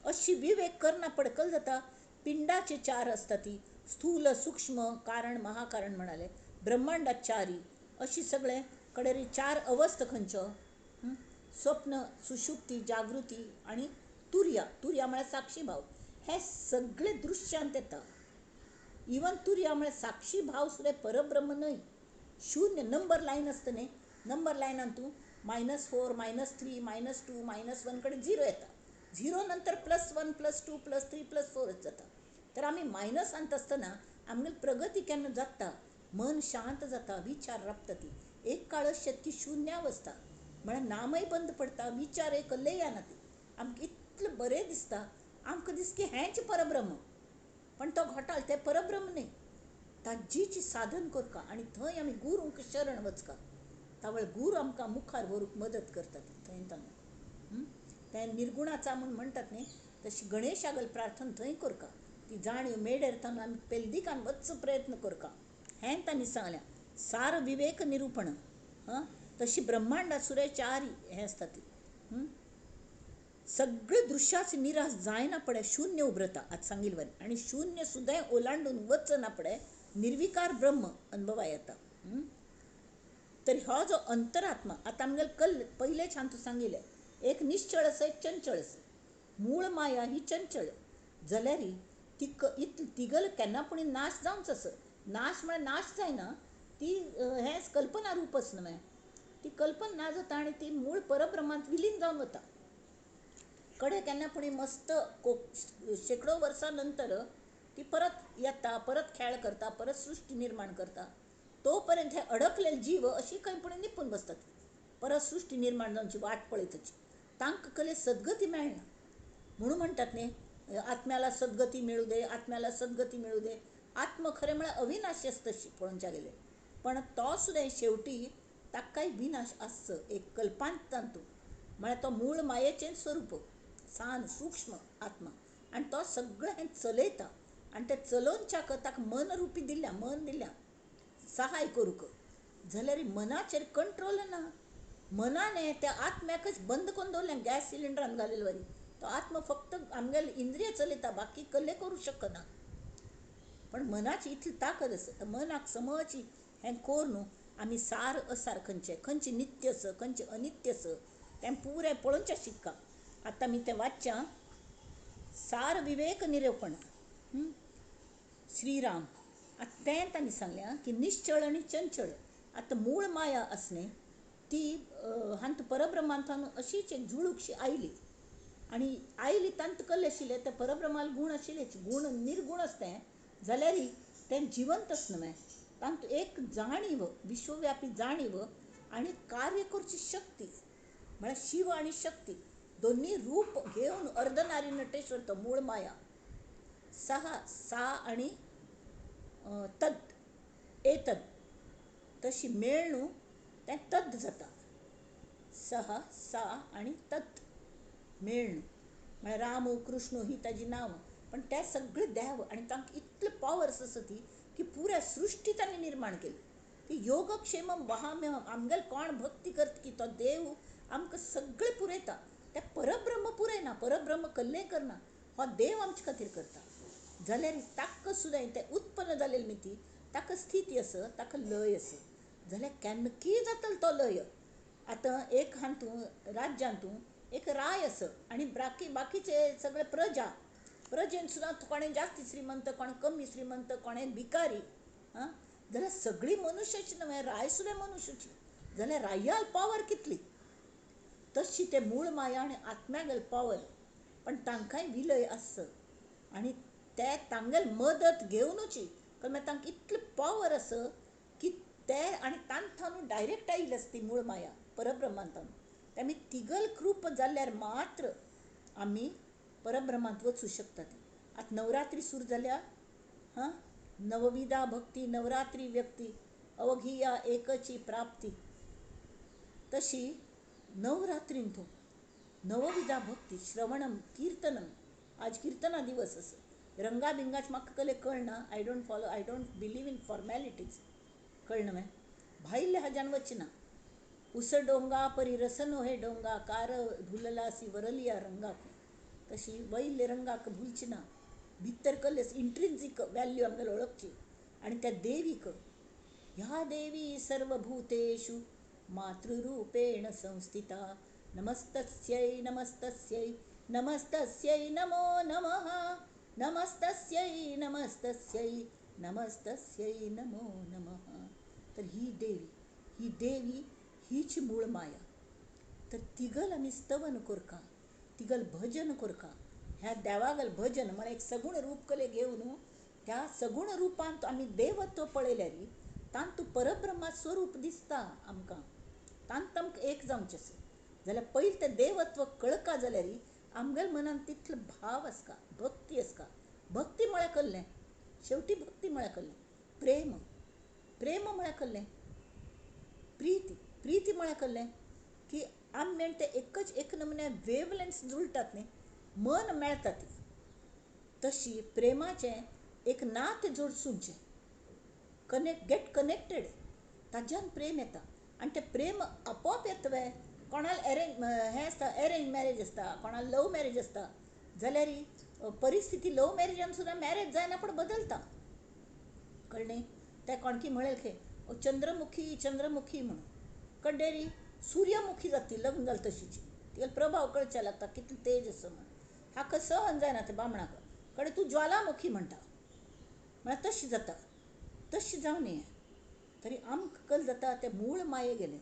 अशी विवेक करना पडकल जाता. पिंडाचे चार आसता ती स्थूल सूक्ष्म कारण महाकारण म्हणाले, ब्रह्मांडात चारी अशी सगळे कडेन चार अवस्था खंयच्यो, स्वप्न, सुषुप्ती, जागृती आनी तुर्या. तुर्या म्हळ्यार साक्षी भाव. हे सगळे दृश्यांत येता. इवन तुर्या म्हळ्यार साक्षी भाव सुद्दां परब्रह्म न्हय, शून्य. नंबर लायन आसता न्ही, नंबर लायनान तूं -4 -3 -2 -1 कडेन 0 येता. 0 नंतर +1 +2 +3 +4 जाता. तर आमी मायनसांत आसतना आमगेली प्रगती केन्ना जाता, मन शांत जाता, विचार राबता. ती एक काळ अशें की शून्यावस्था म्हळ्यार नामय बंद पडटा, विचार एक लय ना. ती आमकां इतलें बरें दिसता, आमकां दिसता की हेंच परब्रह्म, पण तो घोटाळ तें परब्रह्म न्हय. ताजीची साधन करका आनी थंय आमी गुरूंक शरण वचका. तावळ गुरू आमकां मुखार व्हरूंक मदत करतात. थंय तांकां तें निर्गुणाचा म्हूण म्हणटात न्ही, तशी गणेशागल प्रार्थना थंय करका. ती जाणीव मेळ्ळ्यार तांकां आमी पेलदिकान वचचो प्रयत्न करका. हें तांणी सांगलें सार विवेक निरूपण. हां, तशी ब्रह्मांडा सुरे चार हें आसता ती सगळे दृश्याचे निराश जायना पडे, शून्य उब्रता आतां सांगिल्ले वरी. आनी शून्य सुद्दां ओलांडून वचना पडे, निर्विकार ब्रह्म अनुभवा येता. तर हो जो अंतरात्मा आतां आमगेले कल पयलेच हांवें सांगिल्लें, एक निश्चळ आसा, एक चंचळ आसा. मूळ माया ही चंचळ जाल्यार ती तिगल केन्ना पूण नाश जावंच आसा. नाश म्हळ्यार नाश जायना, ती हें कल्पना रूपच न्हय, ती कल्पना ना जाता आनी ती मूळ परब्रह्मांत विलीन जावन वता. कडेन केन्ना पूण मस्त शेंकडो वर्सां नंतर ती परत येता, परत खेळ करता, परत सृश्टी निर्माण करता. तो पर्यंत हे अडकलेले जीव अशी खंय पूण निपून बसतात, परत सृश्टी निर्माण जावची वाट पळयतची. तांकां कले सद्गती मेळना. म्हणून म्हणटात न्ही, आत्म्याला सद्गती मेळूं दे, आत्म्याला सद्गती मेळूं दे. आत्म खरें म्हळ्यार अविनाशी आसता तशी पळोवच्या गेले, पण तो सुद्दां शेवटी ताकाय विनाश आसचो एक कल्पांत तातूंत. म्हळ्यार तो मूळ मायेचें स्वरूप सान सूक्ष्म आत्मा आनी तो सगळें हें चलयता. आनी तें चलोवच्याक ताका मन रुपी दिल्या, मन दिल्या सहाय करूंक. जाल्यार मनाचेर कंट्रोल ना, मनाने त्या आत्म्याकच बंद करून दवरलें गॅस सिलिंडरान घालेले वरी. तो आत्मा फक्त आमगेले इंद्रिय चलयता, बाकी कल्ले करूं शकना. पण मनाची इतली ताकद आसा, मनाक समजची हें करून आमी सार असार खंयचे खंयचे नित्य आसा खंयचे अनित्य आसा तें पुरें पळोवचें शिक्का. आतां आमी तें वाचच्या सार विवेक निरूपण श्रीराम. आतां तें तांणी सांगलें की निश्चळ आनी चंचळ. आतां मूळ माया आसलें ती हांत परब्रह्मांतल्यान अशीच एक जुळूकशी आयली आनी आयली तांत कल्ले आशिल्ले ते परब्रह्माल गूण आशिल्ले, गूण निर्गूण आसता जाल्यार तें जिवंत आसना न्हय. तांतूत एक जाणीव, विश्वव्यापी जाणीव आनी कार्य करची शक्ती, म्हळ्यार शिव आनी शक्ती दोन्ही रूप घेवन अर्धनारी नटेश्वर तो मूळ माया सहा सा आनी तद एतद तशी मेळ्ळू तें तद जाता. सहा सा आनी तत् मेळ्ळू म्हळ्यार राम कृष्ण ही ताजी नांवां, पण ते सगळे देव आनी तांकां इतले पावर्स आसा ती की पुऱ्या सृश्टी तांणी निर्माण केली. ती योगक्षेम वहाम्यहम, आमगेले कोण भक्ती करता की तो देव आमकां सगळें पुरयता. तें परब्रह्म पुरयना, परब्रह्म कल्लें करना, हो देव आमचे खातीर करता. जाल्यार ताका सुद्दां तें उत्पन्न जालेली न्ही ती ताका स्थिती आसा, ताका लय आसा. जाल्यार केन्ना कितें जातलो तो लय. आतां एक हातूंत राज्यांतू एक राय आसा आनी बाकी बाकीचे सगळे प्रजा, प्रजेन सुद्दां कोणें जास्त श्रीमंत, कोण कमी श्रीमंत, कोणें भिकारी. आं, जाल्यार सगळीं मनुष्याची न्हय, राय सुद्दां मनुष्याची. जाल्यार रायाल पावर कितली, तशी ते मूळ माया आनी आत्म्यागेल पावर, पण तांकांय विलय आसता आनी ते तांगेल मदत घेवनूची, कारण मागीर तांकां इतली पावर आसा की ते आनी तांकां डायरेक्ट आयिल्ली आसता ती मूळ माया परब्रह्मांतान. ते आमी तिगल कृप जाल्यार मात्र आमी परब्रह्मांत वचूं शकतात. आतां नवरात्री सुरू जाल्या. हां, नवविधा भक्ती नवरात्री व्यक्ती अवघिया एकची प्राप्ती. तशी नवरात्रीन तूं नवविधा भक्ती श्रवणम कीर्तनम. आज कीर्तना दिवस आसा. रंगा बिंगाच म्हाका कले कळना, I don't follow, I don't believe in formalities. कळना मागीर भायल्या हाज्यान वचना. उस डोंगा परी रसनो हे डोंगा कार भुललासी वरलिया रंगाक. तशी वयले रंगाक भुलची ना, भितर कल्लेच इंट्रिन्सीक व्हॅल्यू आमगेले वळखची. आनी त्या देवीक, ह्या देवी सर्वभूतेषु मातृरूपेण संस्थिता नमस्तस्यै नमस्तस्यै नमस्तस्यै नमो नमः नमस्तस्यै नमस्तस्यै नमस्तस्यै नमो नमः. तर ही देवी, ही देवी हीच मूळ माया. तर तिगल आमी स्तवन करका, तिगल भजन करका. ह्या देवागल भजन म्हळ्यार एक सगुण रूप कले घेवन त्या सगुण रुपांत आमी देवत्व पळयल्यार तांतू परब्रह्मा स्वरूप दिसता आमकां, तांत आमकां एक जावचें आसा. जाल्यार पयलीं तें देवत्व कळका जाल्यार आमगेल्या मनांत तितलो भाव आसता, भक्ती आसता. भक्ती म्हळ्यार कसलें, शेवटी भक्ती म्हळ्यार कसलें, प्रेम. प्रेम म्हळ्यार कसलें, प्रिती. प्रिती म्हळ्यार कसलें की आमी आनी तें एकच एक नमुन्या वेवलेंथ्स जुळटात न्ही, मन मेळटा ती. तशी प्रेमाचें एक नातें जोडसूचें, कनेक्ट, गेट कनेक्टेड, ताज्यान प्रेम येता. आनी तें प्रेम आपोआप येता वे. कोणाक एरेंज हें आसता, एरेंज मॅरेज आसता, कोणाक लव मॅरेज आसता. जाल्यार परिस्थिती लव मॅरेजान सुद्दां मॅरेज जायना पूण बदलता. कळ्ळें? तें कोणकी म्हणेल खे चंद्रमुखी चंद्रमुखी म्हणून कडेरी सूर्यमुखी जाता ती लग्न जालें तशीची. तिका प्रभाव कळचे लागता कितलें तेज आसा म्हण. हाका सहन जायना ते बामणाक कडे तूं ज्वालामुखी म्हणटा म्हळ्यार तशी जाता. तशी जावं न्ही तरी आमकां कल जाता ते मूळ माये गेले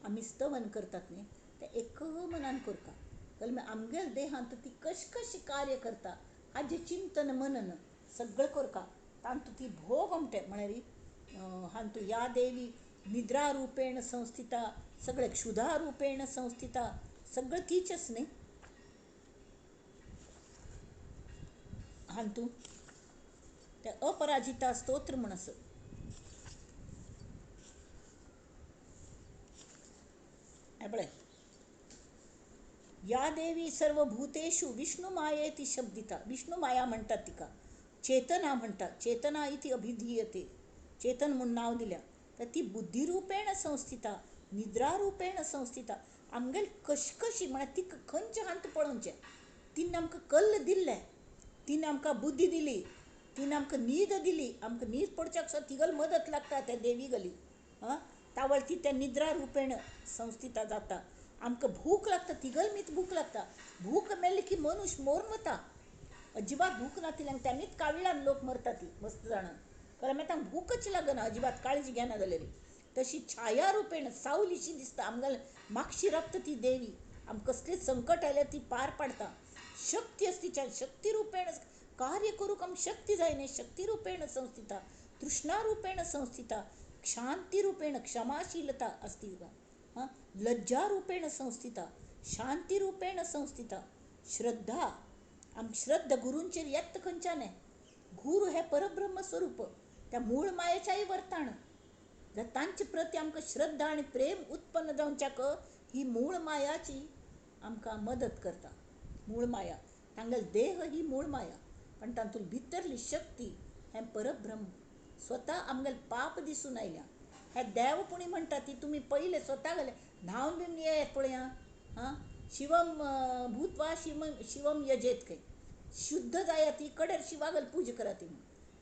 आमी स्तवन करतात न्ही तें एक मनान करता कल आमगेल देहांत ती कशी कशी कार्य करता हाजें चिंतन मनन सगळें करता. तांतू ती भोग अमटे म्हळ्यार हांतू या देवी निद्रा रुपेण संस्थिता सगळे क्षुधा रुपेण संस्थिता सगळें तीचच न्ही. हांतू ते अपराजिता स्तोत्र म्हूण आसा. हें पळय, या देवी सर्वभूतेषु विष्णुमायेति शब्दिता. विष्णुमाया म्हणटात तिका, चेतना म्हणटात, चेतना इति अभिधीयते, चेतन म्हूण नांव दिल्या. तर ती बुद्धिरुपेण संस्थिता निद्रारुपेण संस्थिता. आमगेल कशी म्हळ्यार तिका खंयचे हांत पळोवचें. तिणें आमकां कल्ल दिल्लें, तिणें आमकां बुद्धी दिली, तिणें आमकां न्हीद दिली. आमकां न्हीद पडच्याक सुद्दां तिगल मदत लागता त्या देवी गली. आं तावळ ती त्या निद्रा रुपेण संस्थिता जाता. आमकां भूक लागता, तिगल मीत भूक लागता. भूक मेल्ली की मनुष्य मोरून वता. अजिबात भूक नातिल्ल्यान त्यामीच काविळान लोक मरता ती मस्त जाणां, कारण मागीर तांकां भूकच लागना, अजिबात काळजी घेना जाल्यार. तशी छाया रुपेण सावलीशी दिसता आमगेले मागशी राबता ती देवी. आमकां कसलें संकट आयल्यार ती पार पाडता. शक्ती आसा तिच्या, शक्ती रुपेण कार्य करूंक आमकां शक्ती जाय न्ही. शक्ती रुपेण संस्थिता, तृष्णा रुपेण संस्थिता, क्षांती रुपेण क्षमाशीलता आसती तिका, लज्जा रुपेण संस्थिता, शांती रुपेण संस्थिता, श्रद्धा. आमकां श्रद्धा गुरूंचेर येता खंयच्यान. गुरू हें परब्रह्म स्वरूप, त्या मूळ मायेच्याय वर्ताण. जर तांचे प्रती आमकां श्रद्धा आनी प्रेम उत्पन्न जावच्याक ही मूळ मायाची आमकां मदत करता. मूळ माया तांगेलो देह ही मूळ माया, पण तातूंत भितरली शक्ती हें परब्रह्म. स्वता आमगेले पाप दिसून आयल्या. हे देव पुणी म्हणटा ती तुमी पयले स्वता घाले न्हावन बीन येयात पळया. हां शिवम भूत्वा शिवम शिवम यजेत खंय शुद्ध जाया ती कडेर शिवागल पूजा करा ती.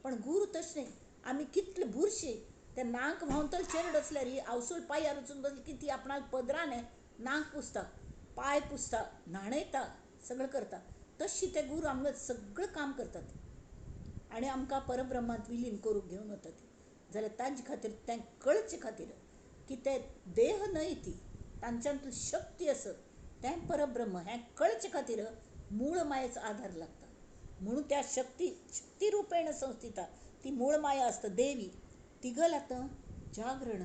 पण गुरू तशें न्ही. आमी कितले बुरशी ते नाक व्हांवतले चेरड आसल्यार ही आवसूल पांयार वचून बसली की ती आपणाक पदरान नाक पुसता, पांय पुसता, न्हाणयता, सगळें करता. तशी ते गुरू आमकां सगळें काम करतात आनी आमकां परब्रह्मांत विलीन करूंक घेवन वतात. जाल्यार तांचे खातीर तें कळचे खातीर की ते देह न्हय ती तांच्यांतली शक्ती आसत तें परब्रह्म हें कळचे खातीर मूळ मायेचो आधार लागता. म्हणून त्या शक्ती शक्ती रुपेण संस्थिता ती मूळ माया आसता देवी. तिगल आतां जागरण.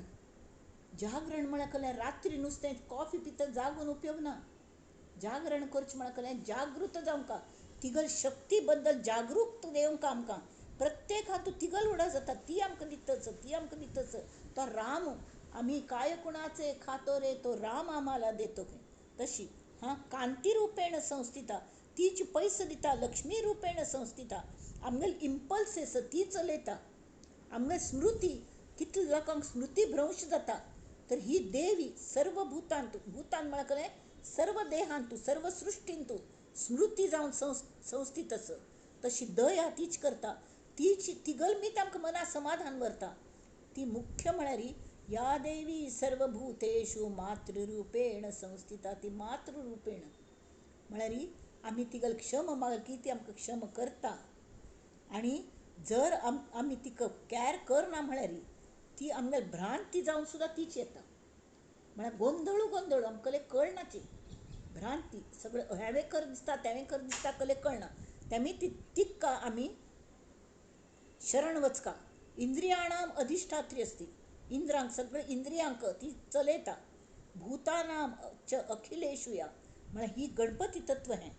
जागरण म्हळ्यार कलें रात्री नुस्तें कॉफी पिता जागून उपयोग ना. जागरण करचें म्हळ्यार कलें जागृत जावंका, तिगल शक्ती बद्दल जागरूक येवंका आमकां. प्रत्येक हातूंत तिगल उडा जाता, ती आमकां दितच, ती आमकां दितच. तो राम आमी काय कोणाचे खातो रे तो राम आम्हाला देतो खंय. तशी हां कांती रुपेण संस्थिता तीच पयसो दिता. लक्ष्मी रुपेण संस्थिता आमगेले इम्पल्सेस ती चलयता. आमगे स्मृती कितले लोकांक स्मृती भ्रंश जाता. तर ही देवी सर्व भूतांतु, भूतान म्हळ्यार कलें सर्व देहांतु सर्व सृश्टींतु स्मृती जावन संस्थित आस. तशी दया तीच करता. तीच तिगल मीत आमकां मना समाधान व्हरता. ती मुख्य म्हळ्यार या देवी सर्वभूतेषु मातृरूपेण संस्थिता. ती मातृरूपेण म्हळ्यार आमी तिगल क्षम मागली की ती आमकां क्षम करता. आनी जर आमी तिका कॅर करना म्हळ्यार ती आमगेली भ्रांती जावन सुद्दां तीच येता. म्हळ्यार गोंदळू गोंदळू आमकां कळनाची भ्रांती सगळें हेंवें कर दिसता तेंवें कर दिसता कले कळना. तेमी ती तिका आमी शरण वचका. इंद्रियाणाम अधिष्ठात्री असती, इंद्रांक सगळे इंद्रियांक ती चलयता. भूतानाम च अखिलेशु या म्हळ्यार ही गणपती तत्व हें.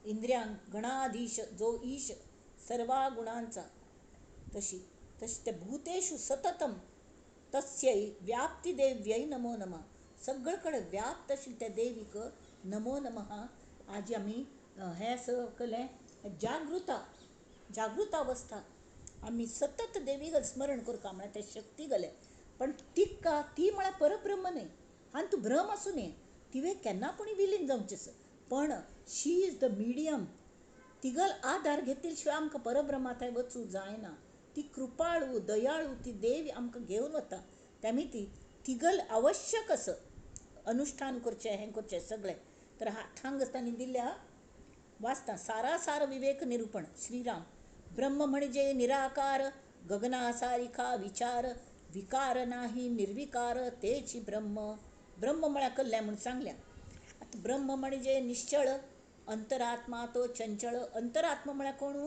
इंद्रियांक गणाधीश जो ईश सर्वा गुणांचा. तशी तशी ते भूतेषु सततम तस्यै व्याप्ती देव्यै नमो नमः. सगळीकडे व्याप्त आशिल्ले त्या देवीक नमो नमः. आज आमी हें सगळें जागृता जागृतावस्था आमी सतत देवी स्मरण करता म्हळ्यार त्या शक्ती गले. पण तिका ती म्हळ्यार परब्रह्म न्हय, आनी तूं भ्रम आसूं न्हय, तिवें केन्ना पूण विलीन जावचें. पण शी is the medium. तिगल आधार घेतिल शिवाय आमकां परब्रह्मा थंय वचूं जायना. ती कृपाळू दयाळू ती देवी आमकां घेवन वता. तेमी ती तिगल आवश्यक आस अनुष्ठान करचें हें करचें सगळें. तर हांगा तांणी दिल्या वाचता सारासार विवेक निरूपण. श्रीराम ब्रह्म म्हणजे निराकार, गगनासारिखा विचार, विकार नाही निर्विकार तेची ब्रह्म. ब्रह्म म्हळ्यार कल्लें म्हूण सांगल्या. आतां ब्रह्म म्हणजे निश्चळ, अंतरात्मा तो चंचळ. अंतरात्मा म्हळ्यार कोण?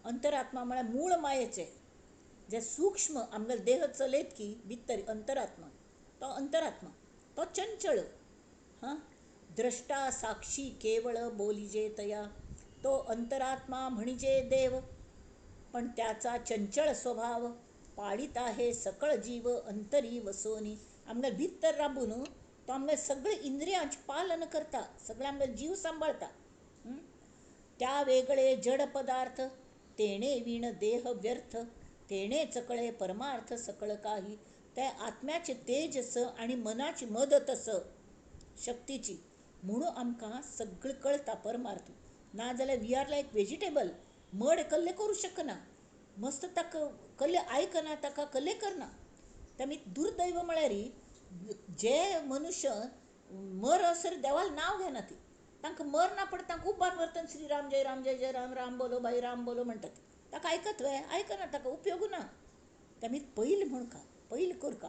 अंतरात्मा म्हळ्यार मूळ मायेचें जें सूक्ष्म आमगेलो देह चलयत की भितर अंतरात्मा, तो अंतरात्मा तो चंचळ. हां, द्रष्टा साक्षी केवळ बोलिजे तया, तो अंतरात्मा म्हणजे देव, पण त्याचा चंचळ स्वभाव पाळीत आहे सकळ जीव अंतरी वसोनी. आमगेले भितर राबून तो आमगेले सगळे इंद्रियांचें पालन करता, सगळे आमगेले जीव सांबाळता. त्या वेगळे जड पदार्थ तेणे वीण देह व्यर्थ, तेणे चकळे परमार्थ सकळ काही. त्या आत्म्याचे तेजस आनी मनाची मदत आस शक्तीची, म्हणून आमकां सगळें कळटा परमार्थ. ना जाल्यार we are like vegetable, mud कल्ले करूं शकना, मस्त ताका कल्ले आयकना, ताका कल्ले करना. ते दुर्दैव म्हळ्यार जे मनुष्य मरसर देवाल नांव घेना ती, तांकां मरना पण तांकां उबारून व्हरता श्री राम जय राम जय जय राम, राम बोलो भाई राम बोलो म्हणटात. ताका आयकत वे? आयकना, ताका उपयोग ना. तेमी पयलीं म्हणका, पयलीं करका.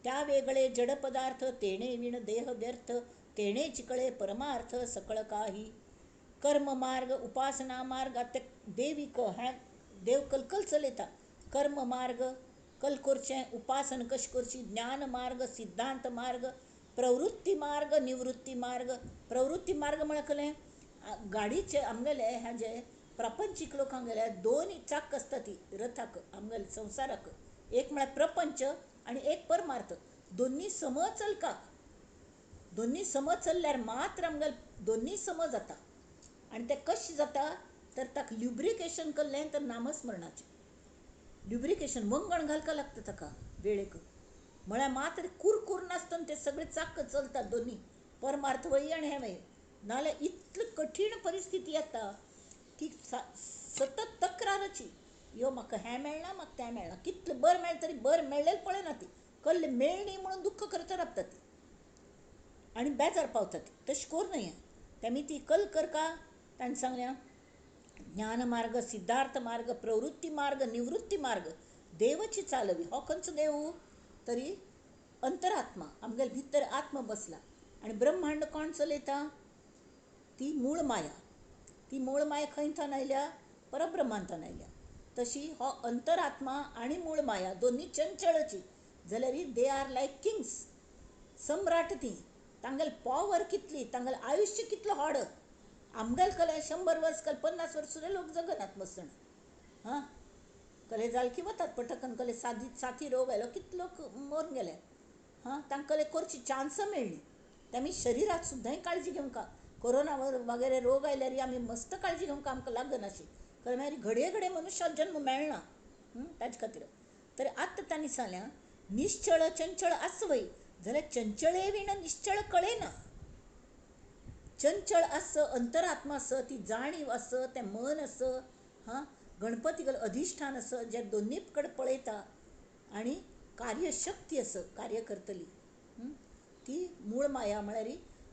त्या वेगळे जड पदार्थ तेणे विण देह व्यर्थ, तेणे चिकळे परमार्थ सकळ काही. कर्म मार्ग उपासना मार्ग, आतां देवीक हें देव कलकल चलयता. कर्म मार्ग कल करचें, उपासना कशें करची, ज्ञान मार्ग, सिद्धांत मार्ग, प्रवृत्ती मार्ग, निवृत्ती मार्ग. प्रवृत्ती मार्ग म्हळ्यार कसलें? गाडीचे आमगेले हाजे प्रपंचीक लोकांगेले दोन चाक आसता ती रथाक, आमगेले संवसाराक. एक म्हळ्यार प्रपंच आनी एक परमार्थ. दोन्ही सम चलका, दोन्ही सम चल्ल्यार मात्र आमगेले दोन्ही सम जाता. आनी तें कशें जाता तर ताका ल्युब्रिकेशन केल्लें तर नामस्मरणाचें ल्युब्रिकेशन, मंगण घालपाक लागता ताका वेळेक, म्हळ्यार मात्र कुरकूर नासतना ते सगळे चाक चलतात दोन्ही, परमार्थ वय आनी हें वय. नाजाल्यार इतली कठीण परिस्थिती येता की सतत तक्राराची, यो म्हाका हें मेळना, म्हाका तें मेळना, कितलें बरें मेळ्ळें तरी बरें मेळ्ळें पळयना ती, कल्ले मेळणी म्हणून दुख्ख करत रावता ती आनी बेजार पावता ती. तशें करूं न्हय. तेमी ती कल करका. ताणें सांगलें ज्ञान मार्ग, सिद्धार्थ मार्ग, प्रवृत्ती मार्ग, निवृत्ती मार्ग देवची चालवी. हो खंयचो देव? तरी अंतरात्मा, आमगेले भितर आत्मा बसला. आनी ब्रह्मांड कोण चलयता? ती मूळ माया. ती मूळ माया खंय थावन आयल्या? परब्रह्मांतान आयल्या. तशी हो अंतरात्मा आनी मूळ माया दोन्ही चंचळची जाल्यार they are like Kings, सम्राट ती. तांगेले पॉवर कितली, तांगेलें आयुश्य कितलें व्हड. आमगेले कले 100 वर्स, कल 50 वर्स सुद्दां लोक जगनात मसण. हां, कले जाल की वतात पटकन, कले सादी साथी रोग आयलो कितले लोक मरून गेले. हां, तांकां कले करची चान्स मेळ्ळी. ते आमी शरिराक सुद्दां काळजी घेवंक, कोरोना वगैरे रोग आयल्यार आमी मस्त काळजी घेवंक आमकां लागनाशी, कारण मागीर घडये घडये मनुष्याक जन्म मेळना. ताजे खातीर तर आतां तांणी सांगलें निश्चळ चंचळ आसवय जाल्यार चंचळे विण निश्चळ कळना. चंचळ आस, अंतरात्मा आस, ती जाणीव आस, तें मन आस. हां, गणपती अधिष्ठान आस जें दोन्ही कडेन पळयता आनी कार्यशक्ती आस, कार्य करतली ती मूळ माया म्हळ्यार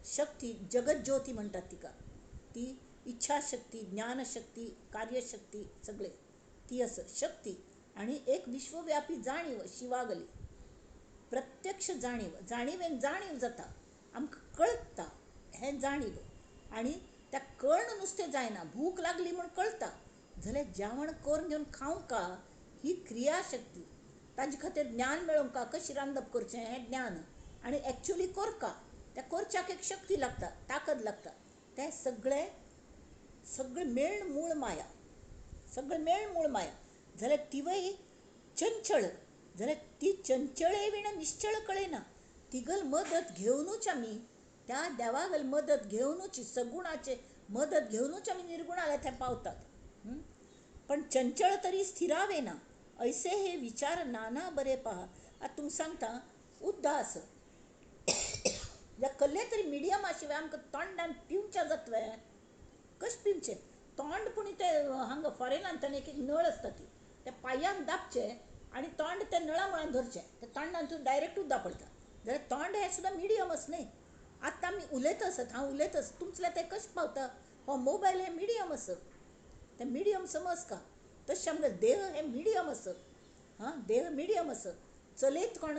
शक्ती, जगज्योती म्हणटात तिका. ती इच्छाशक्ती, ज्ञानशक्ती, कार्यशक्ती सगळे ती आस शक्ती. आनी एक विश्वव्यापी जाणीव शिवागली, प्रत्यक्ष जाणीव. जाणीवेन जाणीव जाता, आमकां कळटा हें जाणीव. आनी त्या कळण नुस्तें जायना, भूक लागली म्हूण कळटा जाल्यार जेवण करून घेवन खावंक ही क्रियाशक्ती, ताजे खातीर ज्ञान मेळोवंक कशें रांदप करचें हें ज्ञान, आनी एक्चुअली करका त्या करच्याक एक शक्ती लागता, ताकद लागता. तें सगळें सगळें मेळण मूळ माया, सगळें मेळण मूळ माया जाल्यार तिवय चंचळ जाल्यार ती चंचळे विण निश्चळ कळना. तिगल मदत घेवनूच आमी त्या देवागल मदत घेवनूच, सगुणाचे मदत घेवनूच आमी निर्गुणाला थंय पावतात. पण चंचळ तरी स्थिरावे ना, ऐसे हे विचार नाना बरे पहा. आतां तुमकां सांगता, उद्दास कल्ले तरी मिडियम आशिल्ले आमकां तोंडान पिवचें जातलें, कशें पिवचें? तोंड पूण ते हांगा फॉरेनान ताणें एक एक नळ आसता ती, त्या पांयान दाबचें आनी तोंड त्या नळा मुळान धरचें, त्या तोंडान तूं डायरेक्ट उदक पडटा. जाल्यार तोंड हें सुद्दां मिडियम आस न्हय. आतां आमी उलयता आसत, हांव उलयता आसत, तुमचें तें कशें पावता? हो हो मोबायल हें मिडियम आसा, तें मिडियम समज का. तशें आमगे देह हें मिडियम आसा. हां, देह मिडियम आसा. चलयत कोण?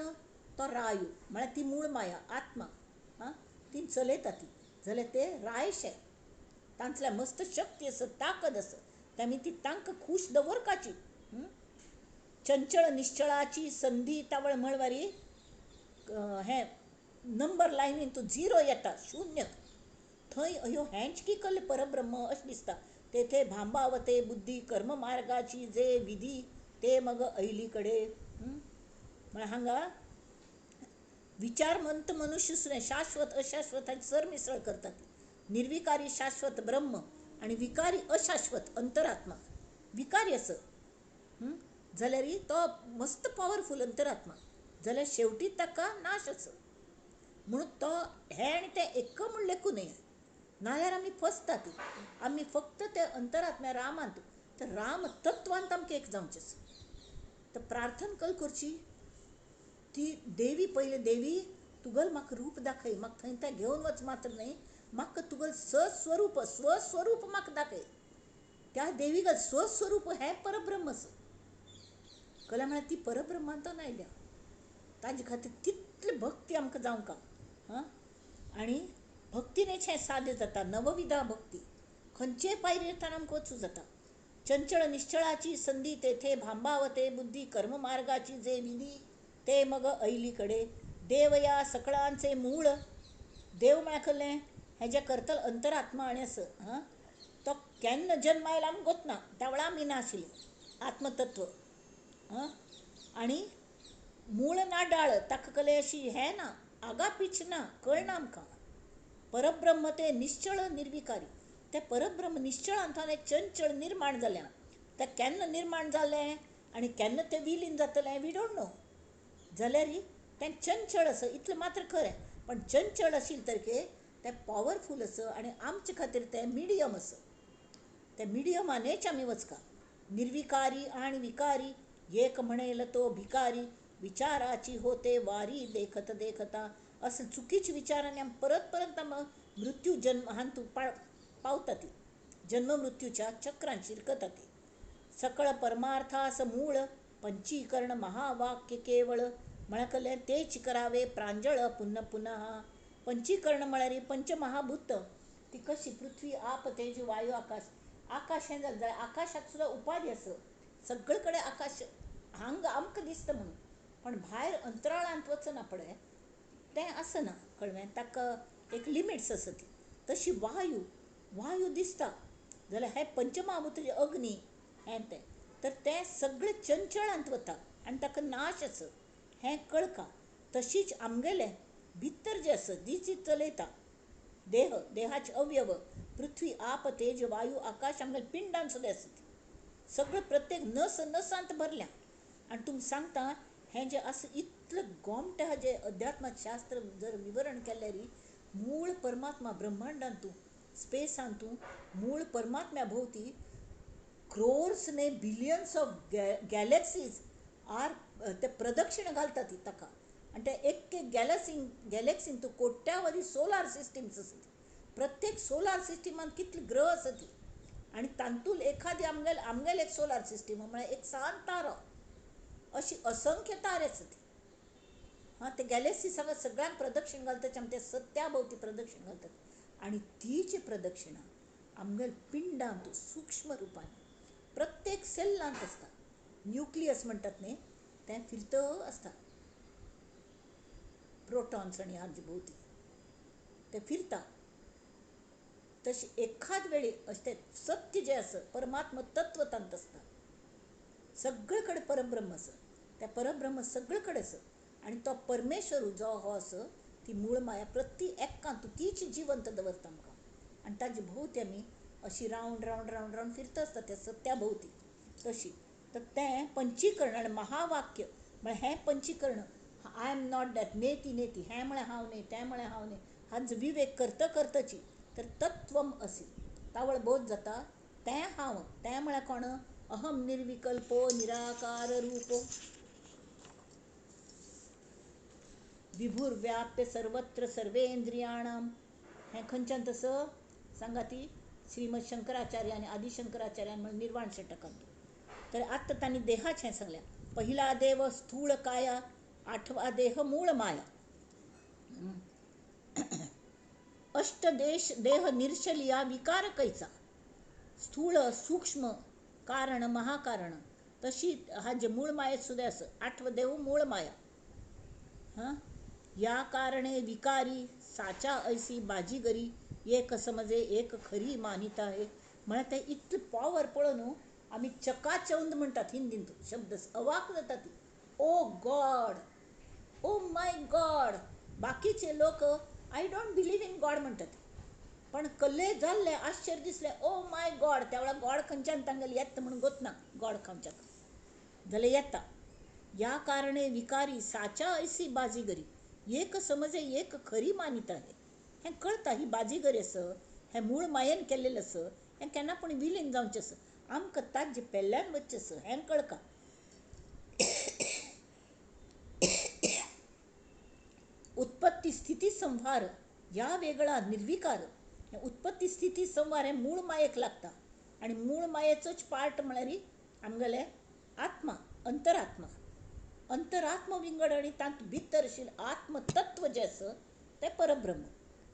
तो रायू, म्हळ्यार ती मूळ माया आत्मा. हां, ती चलयता ती जाल्यार ते रायशे, तांतल्या मस्त शक्ती आसा, ताकद आसा, तेमी ती तांकां खूश दवरपाची. चंचळ निश्चळाची संधी तावळ म्हळवारी हें नंबर लायनीन तूं झिरो येता, शून्य. थंय ह्यो हेंच की कल्ले परब्रह्म अशें दिसता. तेथे भांबावते बुद्धी कर्म मार्गाची जे विधी ते मग ऐली कडे. म्हळ्यार हांगा विचारमंत मनुष्य सुद्दां शाश्वत अशाश्वत हांची सरमिसळ करतात. निर्विकारी शाश्वत ब्रह्म आनी विकारी अशाश्वत अंतरात्मा. विकारी आसा जाल्यार तो मस्त पावरफूल अंतरात्मा, जाल्यार शेवटी ताका नाश आसा. म्हणून तो हें आनी तें एक म्हूण लेखूं न्हय, नाजाल्यार आमी फसतात. आमी फक्त ते अंतरात्म्या रामांत, तर राम तत्वांत आमकां एक जावचें आसा. तर प्रार्थना कल करची ती देवी, पयले देवी तुगल म्हाका रूप दाखय, म्हाका थंय तें घेवन वच मात्र न्हय, म्हाका तुगल सस्वरूप स्वस्वरूप म्हाका दाखय. त्या देवीगल स्वस्वरूप हें परब्रह्म आसा. कला म्हळ्यार ती परब्रह्मांतून आयल्या, ताजे खातीर तितली भक्ती आमकां जावंक. हां, आनी भक्तीनेच हें साध्य जाता. नवविधा भक्ती खंयचेय पायरेर आमकां वचूं जाता. चंचळ निश्चळाची संधी तेथे भांबावते बुद्धी कर्म मार्गाची जे विधी ते मग ऐली कडे. देव या सकळांचे मूळ. देव म्हळ्यार कसलें? हें जें करतल अंतरात्मा आनी आसा. हां, तो केन्ना जन्म आयला आमकां गोत ना, त्या वेळार आमी नाशिल्ले आत्मतत्व. हां, आनी मूळ ना डाळ, ताका कसलें अशी हें ना, आगा पीछ ना, कळना आमकां. परब्रह्म ते निश्चळ निर्विकारी. ते परब्रह्म निश्चळांतल्यान एक चंचळ निर्माण जाल्या. तें केन्ना निर्माण जालें आनी केन्ना तें विलीन जातलें we don't know. जाल्यार तें चंचळ आसा इतलें मात्र खरें, पण चंचळ आशिल्लें तरीकय तें पावरफूल आसा आनी आमचे खातीर तें मिडियम आसा. तें मिडियमानूच आमी वचका. निर्विकारी आनी विकारी एक म्हणेल तो भिकारी, विचाराची होते वारी देखत देखता. अशें चुकीच्या विचारांनी आमी परत परत आमी मृत्यू जन्म हातूंत पावता ती, जन्म मृत्यूच्या चक्रान शिरकता ती. सकळ परमार्थास मूळ पंचीकरण महावाक्य केवळ. म्हळ्यार कसलें? तेच करावे प्रांजळ पुन्हा पुन्हा. पंचीकरण म्हळ्यार पंचमहाभूत. ती कशी? पृथ्वी आप तेज वायू आकाश. आकाश हें जालें जाल्यार आकाशाक सुद्दां उपाधी आसा. सगळे कडेन आकाश हांगा आमकां दिसता म्हणून, पण भायर अंतराळांत वचना पळय तें आसना, कळ्ळें? ताका एक लिमिट्स आसा ती. तशी वायू, वायू दिसता जाल्यार हें पंचमहाभूत अग्नी हें तें, तर तें सगळें चंचळांत वता आनी ताका नाश आसा हें कळका. तशीच आमगेलें भितर जें आसा जी जी चलयता देह, देहाचे अवयव पृथ्वी आप तेज वायू आकाश आमगेले पिंडान सुद्दां आसा ती सगळें प्रत्येक नस नसांत भरल्या. आनी तुमकां सांगता हें जें आसा इतलें गोमटें आहा जें अध्यात्मशास्त्र जर विवरण केल्यार मूळ परमात्मा ब्रह्मांडांतू स्पेसांतू मूळ परमात्म्या भोंवती क्रोर्स न्हय बिलियन्स ऑफ गॅलेक्सीज आर ते प्रदक्षिणा घालता ती ताका. आनी ते एक एक गॅलेक्सीन तूं कोट्यावधी सोलार सिस्टम्स आसा ती. प्रत्येक सोलार सिस्टमान कितले ग्रह आसा ती, आनी तातूंत एखादी आमगेले एक सोलार सिस्टम म्हळ्यार एक सान तारो, अशी असंख्य तारे आसा ती. हां, ते गॅलेक्सी सगळ्यांक प्रदक्षिण घालता, आमी ते सत्या भोंवती प्रदक्षिण घालतात. आनी ती जी प्रदक्षिणा आमगेले पिंडांत सूक्ष्म रुपान प्रत्येक सेल्लांत आसता. न्युक्लियस म्हणटात न्ही, तें फिरत आसता. प्रोटॉन्स आनी हांचे भोंवती तें फिरता. तशें एखाद वेळी अशें तें सत्य जें आसा परमात्मा तत्व तांत आसता. सगळे कडेन परब्रह्म आसा, तें परब्रह्म सगळे कडेन आसा. आनी तो परमेश्वर जो हो आसा ती मूळ माया प्रति एकांत तीच जिवंत दवरता आमकां. आनी ताजे भोंवती आमी अशी रावंड रावंड रावंड रावंड फिरता आसता त्या सत्या भोंवती तशी. तर तें पंचीकरण आनी महावाक्य म्हळ्यार हें पंचीकरण I am not that, नेती नेती, हें म्हळ्यार हांव न्हय, तें म्हळ्यार हांव न्हय, हांचो विवेक करता करताची तर तत्वम असी तावळ बोध जाता तें हांव. तें म्हळ्यार कोण? अहम निर्विकल्पो निराकार रूपो विभुर्व्याप्य सर्वत्र सर्वेंद्रियाणाम. हें खंयच्यान तसं सांगा ती श्रीमद शंकराचार्य आनी आदी शंकराचार्यान म्हण निर्वाण षटकांत. तर आत्तां तांणी देहाचें हें सांगलें. पहिला देव स्थूळ काया, आठवा देह मूळ माया, अष्टदेश देह निर्शलिया विकार कैचा, स्थूळ सूक्ष्म कारण महाकारण. तशी हा जे मूळ मायेत सुद्धा असं आठवं देव मूळ माया. हां, या कारणे विकारी साचा ऐसी बाजीगरी, एक समजे एक खरी मानिता आहे. म्हळ्यार ते इतलें पॉवर पळोवन न्हू आमी चकाचौंद म्हणटात हिंदींत शब्द, अवाक जाता ती. Oh God, oh my God. बाकीचे लोक I don't believe in God म्हणटात, पण कल्ले जाल्ले आश्चर्य दिसलें, ओ my God. त्या वेळार गॉड खंयच्यान तांगेले येता म्हणून गोत ना, गॉड खंयच्याक जाल्यार येता. या कारणे विकारी साचा ऐसी बाजीगरी, एक समजे एक खरी मानिता आहे. हें कळता ही बाजीगरी आसा, हें मूळ मायेन केल्लेलें आसा, हें केन्ना पूण विलीन जावचें आसा, आमकां ताजे पेल्यान वचचें आसा, हें कळका. उत्पत्ती स्थिती संहार ह्या वेगळा निर्विकार. उत्पत्ती स्थिती संहार हें मूळ मायेक लागता आनी मूळ मायेचोच पार्ट म्हळ्यार आमगेले आत्मा, अंतरात्मा. अंतरात्मा विंगड आनी तातूंत भितर आशिल्लें आत्मतत्व जें आसा तें परब्रह्म.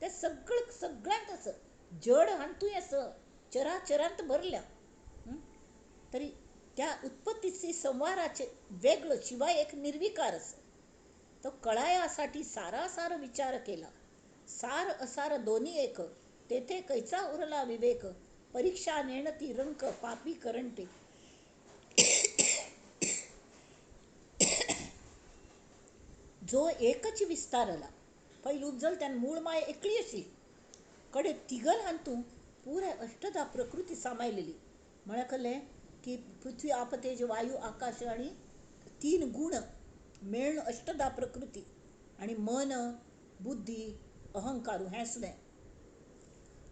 तें सगळें सगळ्यांत आसा, जड हातूंय आसा, चराचरांत भरल्या. तरी त्या उत्पत्ती संहाराचे वेगळो शिवाय एक निर्विकार आसा. तो कळायासाठी सारासार विचार केला, सार असार दोन्ही एक, तेथे कैचा उरला विवेक, परीक्षा नेणती रंक पापी करंटे. जो एकच विस्तारला पयलीं उपजल त्यान मूळ माय एकली अशी कडे तिगल हातूं पुराय अष्टधा प्रकृती सामायलेली. म्हळ्यार कळ्ळें की पृथ्वी आप तेज वायू आकाश आनी तीन गुण मेळून अष्टधा प्रकृती आनी मन बुद्धी अहंकार हें सुद्दां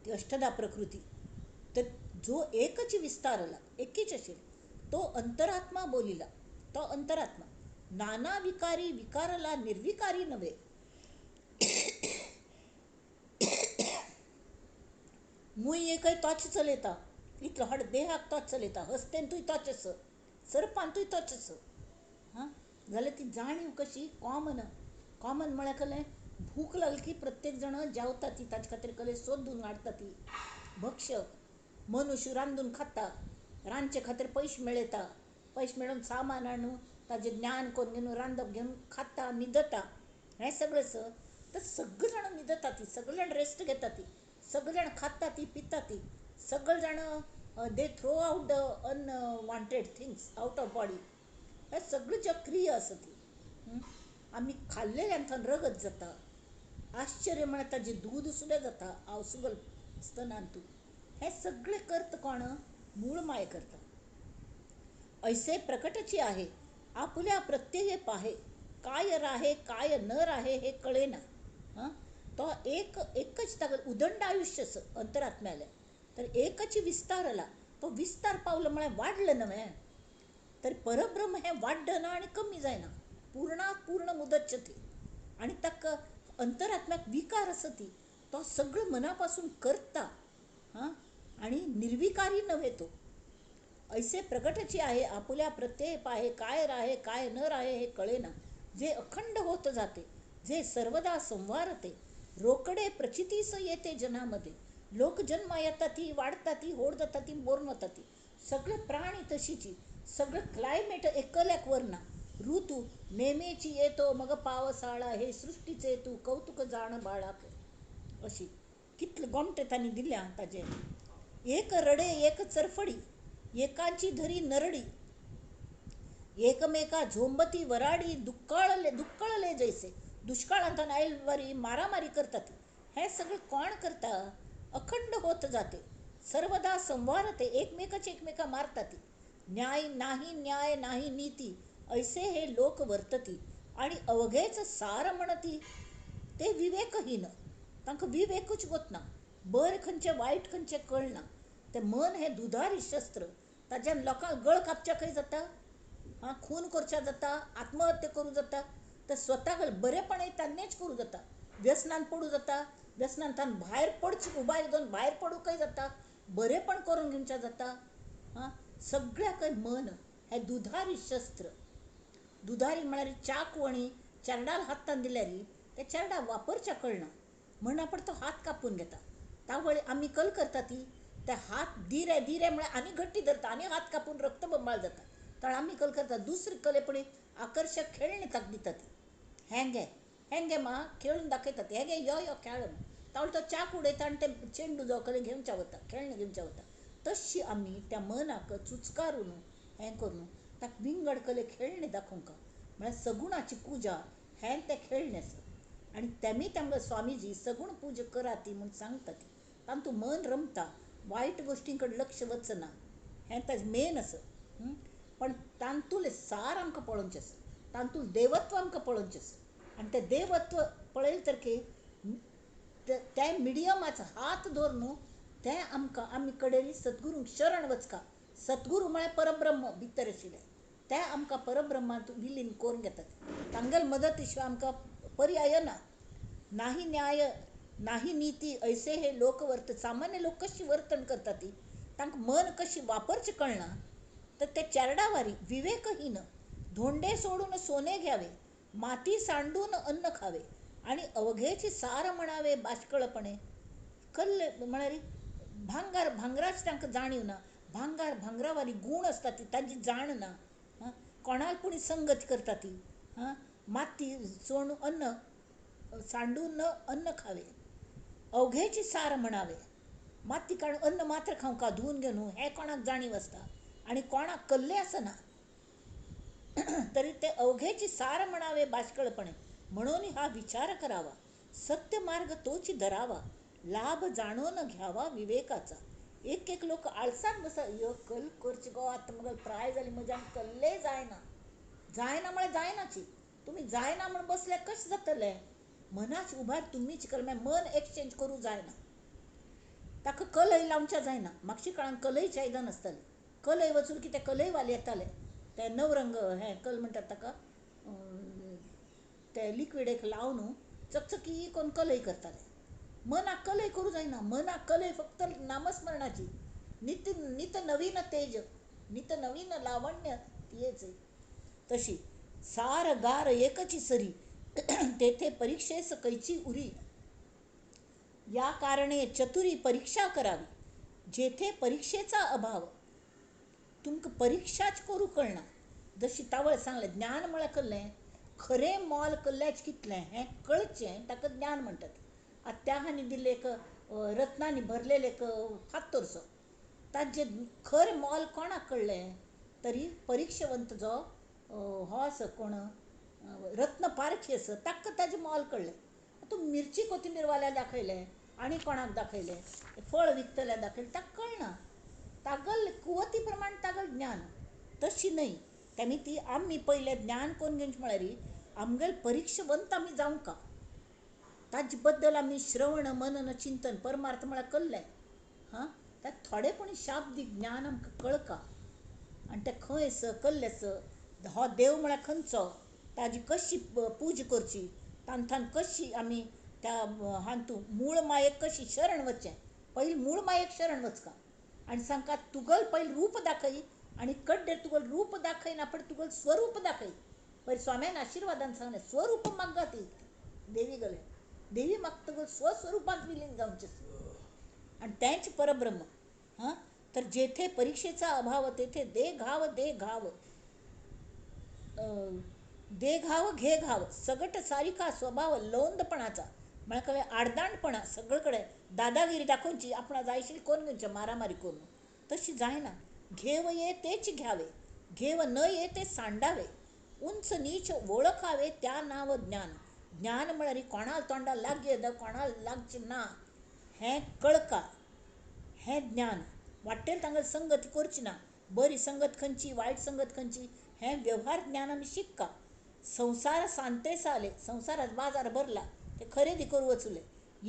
ती अष्टधा प्रकृती. तर जो एकच विस्तारला एकीच आशिल्ली तो अंतरात्मा बोलिला, तो अंतरात्मा नाना विकारी विकारला निर्विकारी नव्हे. मूय एकय तोच चलयता, इतलो हड देहाक तोच चलयता, हस्तेंतूय तोच आसा, सर्पांतूय तोच आसा. हां, जाल्यार ती जाणीव कशी कॉमन. कॉमन म्हळ्यार कळ्ळें, भूक लागली की प्रत्येक जाण जेवता ती, ताचे खातीर कळ्ळें सोदून हाडटा ती भक्ष्य. मनुष्य रांदून खाता, रांदचे खातीर पयशे मेळयता, पयशे मेळोवन सामान हाडून ताजें ज्ञान करून घेवन रांदप घेवन खाता, न्हिदता. हें सगळें आसा. तर सगळे जाण न्हिदता ती, सगळे जाण रेस्ट घेता ती, सगळे जाण खाता ती, पिता ती, सगळे जाण they throw out the unwanted things out of body. हे सगळी ज्यो क्रिया आसा ती आमी खाल्लेल्यान रगत जाता. आश्चर्य म्हळ्यार ताजें दूद सुद्दां जाता आवसुगल स्तनांतू. हें सगळें करता कोण? मूळ माय करता. ऐसे प्रकटची आहे आपुल्या प्रत्यय पाहे, काय राहे काय न राहे हे कळेना. हां, तो एक एकच ताका उदंड आयुश्य आसा अंतरात्म्यालें. तर एकच विस्तारला, तो विस्तार पावलो म्हळ्यार वाडलें न्हय. तर परब्रह्म हें वाडना आनी कमी जायना, पूर्णात पूर्ण मुदच्यते. आनी ताका अंतरात्म्याक विकार आसा ती तो सगळो मना पासून करता. हां, आनी निर्विकारी नव्हे तो. ऐसे प्रकटची आहे आपुल्या प्रत्यय पाहे, काय राहे काय न राहे हे कळेना. जे अखंड होत जाते, जे सर्वदा संवारते, रोकडे प्रचितीस येते जनामध्ये. लोक जन्मा येता ती, वाडता ती, होड जाता ती, मोरून वता ती. सगळे प्राणी तशीची, सगळं क्लायमेट एकल्याक वरना. ऋतू नेमेची येतो मग पावसाळा, हे सृष्टीचे तू कौतुक जाण बाळा. अशी कितले गोमटे तांणी दिल्या ताजे. एक रडे एक चरफडी, एकाची धरी नरडी, एकमेका झोंबती वराडी, दुःकाळले दुःकळले जैसे. दुष्काळांत आयल बरी मारामारी करतात. हें सगळें कोण करता? अखंड होत जाते, सर्वदा संवारते, एकमेकाचे एकमेका मारतात. न्याय नाही न्याय नाही नीती, ऐसे हे लोक वर्तती. आणि अवघेच सार म्हणती ते विवेकहीन. तांकां विवेकूच वतना, बरें खंयचें वायट खंयचें कळना. तें मन हें दुधारी शस्त्र, ताज्यान लोकांक गळ कापच्याकय जाता, हां, खून करच्या जाता, आत्महत्या करूं जाता. तर स्वताक बरेपणय तान्नेच करूं जाता, व्यसनान पडूं जाता, व्यसनांतल्यान भायर पडचें, उबाय घेवन भायर पडूंकय जाता. बरेंपण करून घेवच्या जाता. हां, सगळ्याकय मन हें दुधारी शस्त्र. दुधारी म्हळ्यार चाकू आनी चेरडाल हातान दिल्यार ते चेरडा वापरच्या कळना म्हण आपण तो हात कापून घेता. तावळ आमी कल करता ती ते हात दिरे दिरे म्हळ्यार आनी घट्टी धरता आनी हात कापून रक्तबंबाळ जाता. तर आमी कल करता दुसरी कलेपणी आकर्शक खेळणे ताका दिता ती हें घे हें घे मा खेळून दाखयतात हें घे यो यो खेळ. तावळ तो चाक उडयता आनी ते चेंडू जो कडेन घेवच्या वता खेळणें घेवच्या वता. तशी आमी त्या मनाक चुचकारून हें करून ताका विंगड कले खेळणें दाखोवंक म्हळ्यार सगुणाची पुजा हें तें खेळणें आसा. आनी तेमी तांकां स्वामीजी सगूण पुजा करात ती म्हूण सांगता ती तातूंत मन रमता, वायट गोश्टीं कडेन लक्ष वचना, हें ताजें मेन आसा. पण तातूंलें सार आमकां पळोवचें आसा, तातूंत देवत्व आमकां पळोवचें आसा. आनी तें देवत्व पळयलें तर की त्या मिडियमाचो हात धरून न्हू तें आमकां आमी कडेन सद्गुरूंक शरण वचका. सद्गुरू म्हळ्यार परब्रह्म भितर आशिल्लें तें आमकां परब्रह्मांत विलीन करून घेतात. तांगेले मदती शिवाय आमकां पर्याय ना. नाही न्याय नाही नीती ऐसे हे लोक वर्त. सामान्य लोक कशी वर्तन करतात ती तांकां मन कशी वापरचें कळना. तर ते चेरडावारी विवेकहीन धोंडे सोडून सोने घ्यावे, माती सांडून अन्न खावे आनी अवघेची सार म्हणावे बाष्कळपणे. कल्ले म्हळ्यार भांगार भांगराची तांकां जाणीव ना, भांगार भांगरावारी गूण आसता ती तांची जाण ना. कोणाक पूण संगत करता ती. हां, माती सोडून अन्न सांडून अन्न खावे, अवघेची सार म्हणावे. माती काडून अन्न मात्र खावंका धुवन घेवन हें कोणाक जाणीव आसता आनी कोणाक कल्लें आसना. तरी ते अवघेची सार म्हणावे बाष्कळपणे. म्हणून हा विचार करावा, सत्य मार्ग तोच धरावा, लाभ जाणून घ्यावा विवेकाचा. एक एक लोक आळसान बसा यो कल करची गो आतां मगेल प्राय जाली म्हज्यान कल्लें जायना जायना म्हळ्यार जायनाची. तुमी जायना म्हण बसल्यार कशें जातलें? मनाच उबार तुमीच कल मन एक्सचेंज करूं जायना, ताका कलय लावच्या जायना. मागशी काळान कलयचें आयदन आसतालें, कलय वचून की ते कलयवाले येताले ते नवरंग हें कल म्हणटात ताका, ते लिक्वीड एक लावन चकचकी करून कलय करताले. मनाक कलय करूं जायना, मनाक कलय फक्त नामस्मरणाची. नित नित नवीन तेज नित नवीन लावण्य तीच तशी सार गार एकची सरी तेथे परीक्षेस कैची उरी. या कारणे चतुरी परीक्षा करावी, जेथे परीक्षेचा अभाव. तुमकां परीक्षाच करूं कळना. जशी तावळ सांगलें ज्ञान म्हळ्यार कळ्ळें खरें मोल कल्ल्याच कितलें हें कळचें ताका ज्ञान म्हणटात. आतां त्या हांणी दिल्लें एक रत्नांनी भरलेलें एक फातरसो, ताजें खरें मोल कोणाक कळ्ळें तरी परिक्षवंत जो हो आसा कोण रत्न पारखी आसा ताका ताजें मोल कळ्ळें. तूं मिरची कोथिंबीरवाल्या दाखयलें आनी कोणाक दाखयलें फळ विकतल्या दाखयलें ताका कळना. तागल कुवती प्रमाण तागल ज्ञान तशी न्हय. तेमी ती आमी पयलें ज्ञान कोन्न घेवचें म्हळ्यार आमगेले परिक्षवंत आमी जावंका. ताजे बद्दल आमी श्रवण मनन चिंतन परमार्थ म्हळ्यार कल्लें. हां, त्यात थोडेपणी शाब्दीक ज्ञान आमकां कळका आनी तें खंय आसा कल्लें आसा हो देव म्हळ्यार खंयचो, ताजी कशी पूजा करची, तांथान कशी आमी त्या हातूंत मूळ मायेक कशी शरण वचचें. पयलीं मूळ मायेक शरण वचका आनी सांगका तुगल पयलीं रूप दाखय आनी कड्डे तुगल रूप दाखयना पण तुगल स्वरूप दाखय. पयलीं स्वाम्यान आशिर्वादान सांगलें स्वरूप मागता ती देवी गले देवी मागता तुगल स्वस्वरुपांत विलीन जावचें आनी तेंच परब्रह्म. हां, तर जेथे परीक्षेचा अभाव तेथे दे घाव दे घाव दे घाव घे घाव सगट सारिका स्वभाव लोंदपणाचा म्हळ्यार कळ्ळें आडदांडपणा सगळे कडेन दादागिरी दाखोवची आपणा जायशील कोन्न घेवचें मारामारी करून तशी जायना. घेव ये तेच घ्यावे घेव न ये ते सांडावे, उंच नीच वळखावे त्या नाव ज्ञान. ज्ञान म्हळ्यार कोणाक तोंडा लागये कोणाक लागचें ना हें कळका हें ज्ञान. वाटेल तांकां संगत करची ना, बरी संगत खंयची वायट संगत खंयची हें वेव्हार ज्ञान आमी शिकका. संवसार सांते साले संवसारात बाजार भरला ते खरेदी करूं वचले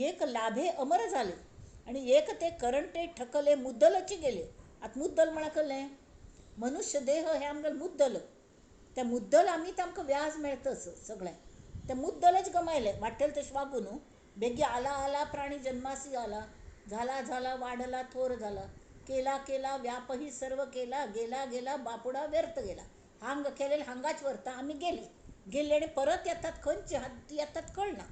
एक लाभे अमर जाले आनी एक ते करंटे ठकले मुद्दलचे गेले. आतां मुद्दल म्हळ्यार कळ्ळें मनुष्य देह हें आमगेलें मुद्दल. त्या मुद्दल आमी तांकां व्याज मेळटा सगळें ते मुद्दलच गमायलें वाटेल तशें वागूं न्हू. बेगी आला आला प्राणी जन्मासी आला झाला झाला वाढला थोर झाला, केला केला व्यापही सर्व केला, गेला गेला बापुडा व्यर्थ गेला. हांग केलेले हांगाच व्हरता आमी गेले गेले आनी परत येतात खंयचे येतात कळना.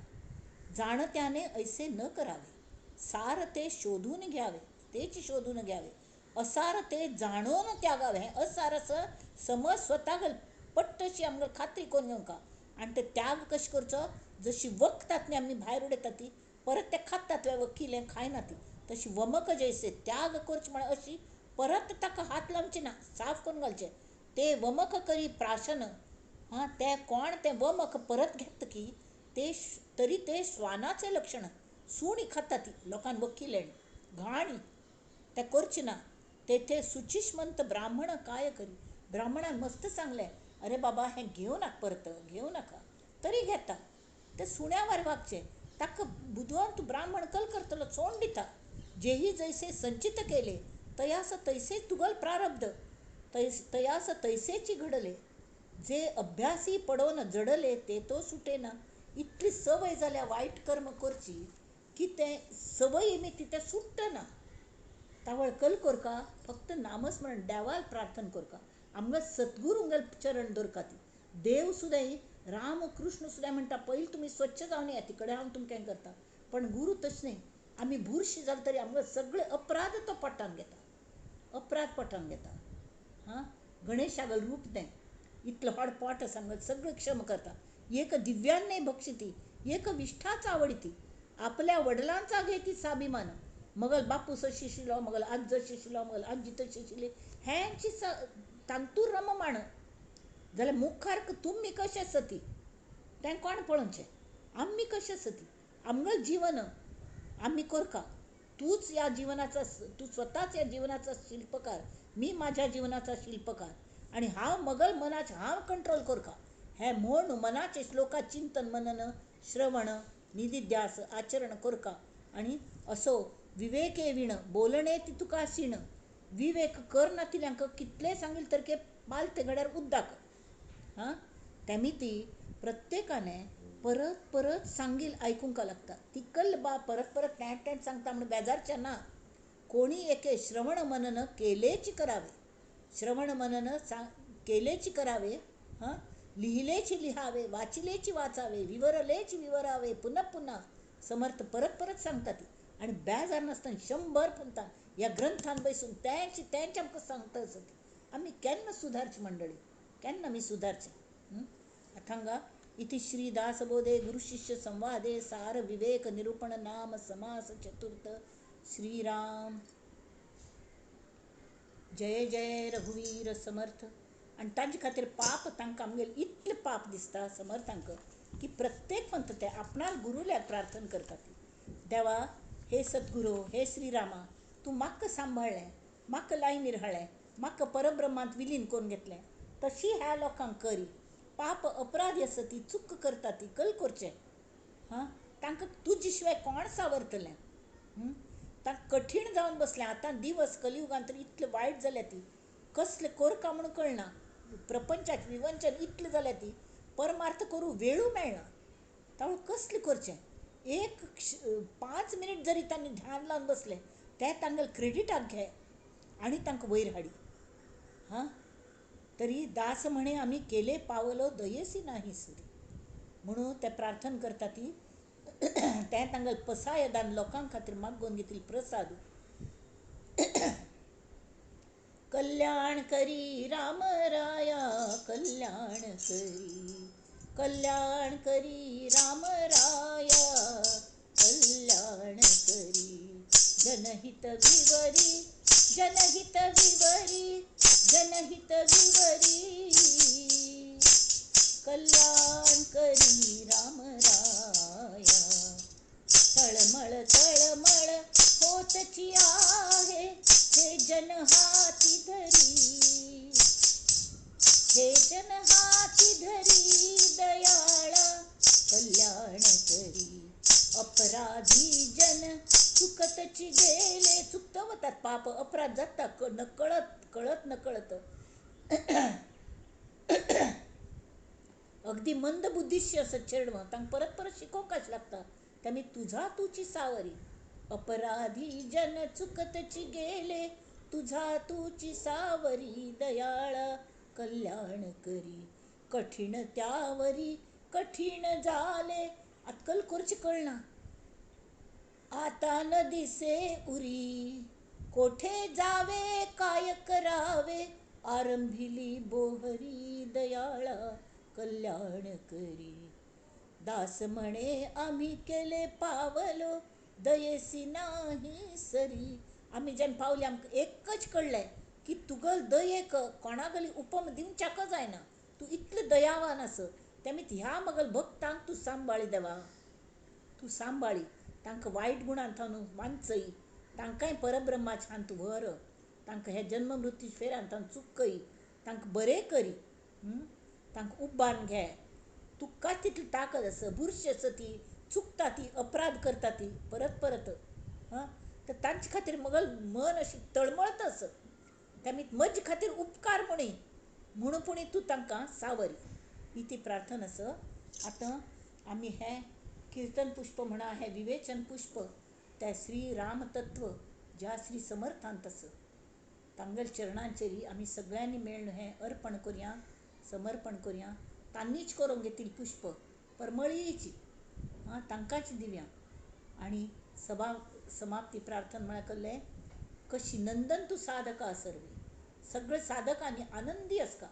जाण त्याने ऐसे न करावे, सार ते शोधून घ्यावे, तेच शोधून घ्यावे, असार ते जाणून त्यागावे. हें असार असं समज स्वता पट्टशी आमकां खात्री करून घेवंक. आनी ते त्याग कशें करचो, जशी वखतात न्ही आमी भायर उडयतात ती परत ते खातात वकिलें खायना ती, तशी वमक जैसे त्याग करचे म्हळ्यार अशी परत ताका हात लावचे ना, साफ करून घालचे. ते वमक करी प्राशन, हां ते कोण तें वमक परत घेता की ते तरी ते श्वानाचें लक्षण, सुणी खाता ती लोकांक वकिलें घाणी तें करचें ना. तेथे सुचिशमंत ब्राह्मण काय करी, ब्राह्मणान मस्त सांगलें अरे बाबा हें घेवं नाका परत घेवं नाका, तरी घेता ते सुण्या वार वागचें. ताका बुदवंत ब्राह्मण कल करतलो सोंड दिता. जेही जैसे संचित केले तयास तैसे तुगल प्रारब्ध, तयास तैसेची घडले, जे अभ्यासी पडोन जडले ते तो सुटे ना. इतली सवय जाल्या वायट कर्म करची की तें सवयी मी ती तें सुट्टना. तावळ कल करका फक्त नामस्मरण देवाल प्रार्थना करका, आमकां सद्गुरूंगेल चरण दवरका. ती देव सुद्दां राम कृष्ण सुद्दां म्हणटा पयलीं तुमी स्वच्छ जावन येया, तिकडे हांव तुमकां हें करता. पण गुरू तशें न्ही, आमी बुरशी जाले तरी आमकां सगळे अपराध तो पोटान घेता, अपराध पोटान घेता. हां गणेशागल रूप तें इतलें व्हड पोट आसा आमकां सगळें क्षम करता. एक दिव्यान्ने भक्षिती, एक विष्ठाच आवडती, आपल्या वडिलांचा घेती स्वाभिमान. मगल बापूस अशी आशिल्लो, मगल आज्जो अशी आशिल्लो, मगल आजी तशी आशिल्ली, हेंची तांतूर रममाण. जाल्यार मुखार तुमी कशें आसा ती तें कोण पळोवचें, आमी कशें आसा ती आमगेलें जीवन आमी करका. तूंच ह्या जिवनाचा, तूं स्वताच ह्या जिवनाचा शिल्पकार, मी माझ्या जिवनाचा शिल्पकार, आनी हांव मगल मनाचें हांव कंट्रोल करका. हें म्हूण मनाचे श्लोका चिंतन मनन श्रवण निधिध्यास आचरण करका. आनी असो विवेके वीण बोलणे ती तुका शीण, विवेक कर ना तिल्यांक कितलें सांगील तर के पालते घड्यार उद्दाक. हां तेमी ती प्रत्येकाने परत परत सांगील आयकूंक लागता. तिकल बा परत परत तें तेंच सांगता म्हूण बेजारचें ना. कोणी एके श्रवण मनन केलेची करावे, श्रवण मनन केलेची करावे, हां लिहिलेची लिहावे, वाचिलेची वाचावे, विवरलेची विवरावे, पुन्हा पुन्हा समर्थ परत परत सांगता ती. आनी बेजार नासतना 100 पुनता ह्या ग्रंथान बसून तेंच तेंच आमकां सांगता आसा ती. आमी केन्ना सुदारची मंडळी, केन्ना आमी सुदारचें. आतां हांगा इति श्री दासबोधे गुरुशिष्य संवादे सार विवेक निरूपण नाम समास चतुर्थ. श्रीराम जय जय रघुवीर समर्थ. आनी तांचे खातीर पाप तांकां आमगेलें इतलें पाप दिसता समर्थांक की प्रत्येक पंथ ते आपणाल गुरुल्याक प्रार्थना करतात. देवा हे सद्गुरू, हे श्रीरामा, तूं म्हाका सांबाळ्ळें, म्हाका लायनीर हाडलें, म्हाका परब्रह्मांत विलीन करून घेतलें, तशी ह्या लोकांक करी. पाप अपराधी आसा ती चूक करता ती कल करचें. हां तांकां तुजे शिवाय कोण सावरतलें. तांकां कठीण जावन बसलें. आतां दिवस कलियुगांत तर इतलें वायट जाल्या ती कसलें करका म्हूण कळना. प्रपंचाचें विवंचन इतलें जाल्या ती परमार्थ करूं वेळू मेळना. तावळ कसलें करचें. एक 5 मिनीट जरी तांणी ध्यान लावन बसलें तें तांगेलें क्रेडिटाक घे आनी तांकां वयर हाडी. हां तरी दास म्हणे आमी केले पावलो दयेसी नाही सुरी म्हणून ते प्रार्थना करता ती. तें तांगेलें पसायदान लोकां खातीर मागून घेतिल्लो प्रसाद. कल्याण करी राम राया, कल्याण करी, कल्याण करी राम राया, कल्याण करी, जनहित विवरी, जनहित विवरी, जनहित विवरी, कल्याण करी राम राया. तळमळ तळमळ होतची आहे हे जन हाती धरी, हे जन हाती धरी दयाळा, कल्याण करी. अपराधी जन चुकतची गेले, चुकत वतात, पाप अपराध जाता नकळत, कळत नकळत. अगदी मंद बुद्धिशी असत चेडवां, तांकां परत परत शिकोवंक लागता. तेमी तुझा तुची सावरी, अपराधी जन चुकतची गेले, तुझा तुची सावरी दयाळा कल्याण करी. कठीण त्यावरी कठीण जाले, आजकाल करचें कळना, आता न दिसे उरी. कोठे जावे काय करावे, आरंभिली बोहरी दयाळा कल्याण करी. दास म्हणे आम्ही केले पावलो, दयेसी नाही सरी. आमी जेन्ना पावले आमकां एकच कळ्ळें की तुगल दयेक कोणागली उपमा दिवच्याक जायना, तूं इतलो दयावान आस. तेमी ह्या मगल भक्तांक तूं सांबाळी देवा, तूं सांबाळी, तांकां वायट गुणांत वांचय, तांकांय परब्रह्माच्या हांत व्हर, तांकां हे जन्म मृत्यू फेरांत चुकय, तांकां बरें करी, तांकां उबारून घे. तुकाच तितली ताकद आसा. बुरशी आसा ती, चुकता ती, अपराध करता ती परत परत, हां, तर तांचे खातीर मगल मन अशें तळमळत आसा. तेमी म्हजे खातीर उपकार म्हणी म्हणून पुणी तूं तांकां सावरी, ही ती प्रार्थना आसा. आतां आमी हें किर्तन पुष्प म्हणा, हें विवेचन पुष्प त्या श्री रामतत्व ज्या श्री समर्थांत आसा तांगेल्या चरणांचेर आमी सगळ्यांनी मेळून हें अर्पण करुया, समर्पण करुया. तांणीच करूंक घेतिल्लें पुष्प परमळीची, आं, तांकांच दिवया. आनी सभा समाप्ती प्रार्थना म्हळ्यार कसलें, कशी नंदन तूं साधका सर्वे, सगळे साधकांनी आनंदी आसका.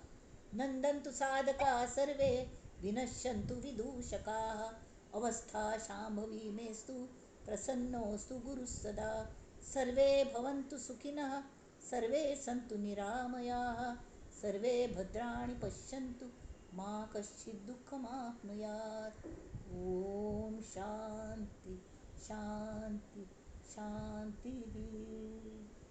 नंदन तू साधका सर्वे, विनश्यंतु विदूषकाः, अवस्था शांभवी मेस्तु, प्रसन्नोस्तु गुरुः सदा. सर्वे भवन्तु सुखिनः, सर्वे सन्तु निरामयाः, सर्वे भद्राणि पश्यन्तु, मा कश्चित् दुःखमाप्नुयात्. ओम शांति शांति शांतिः.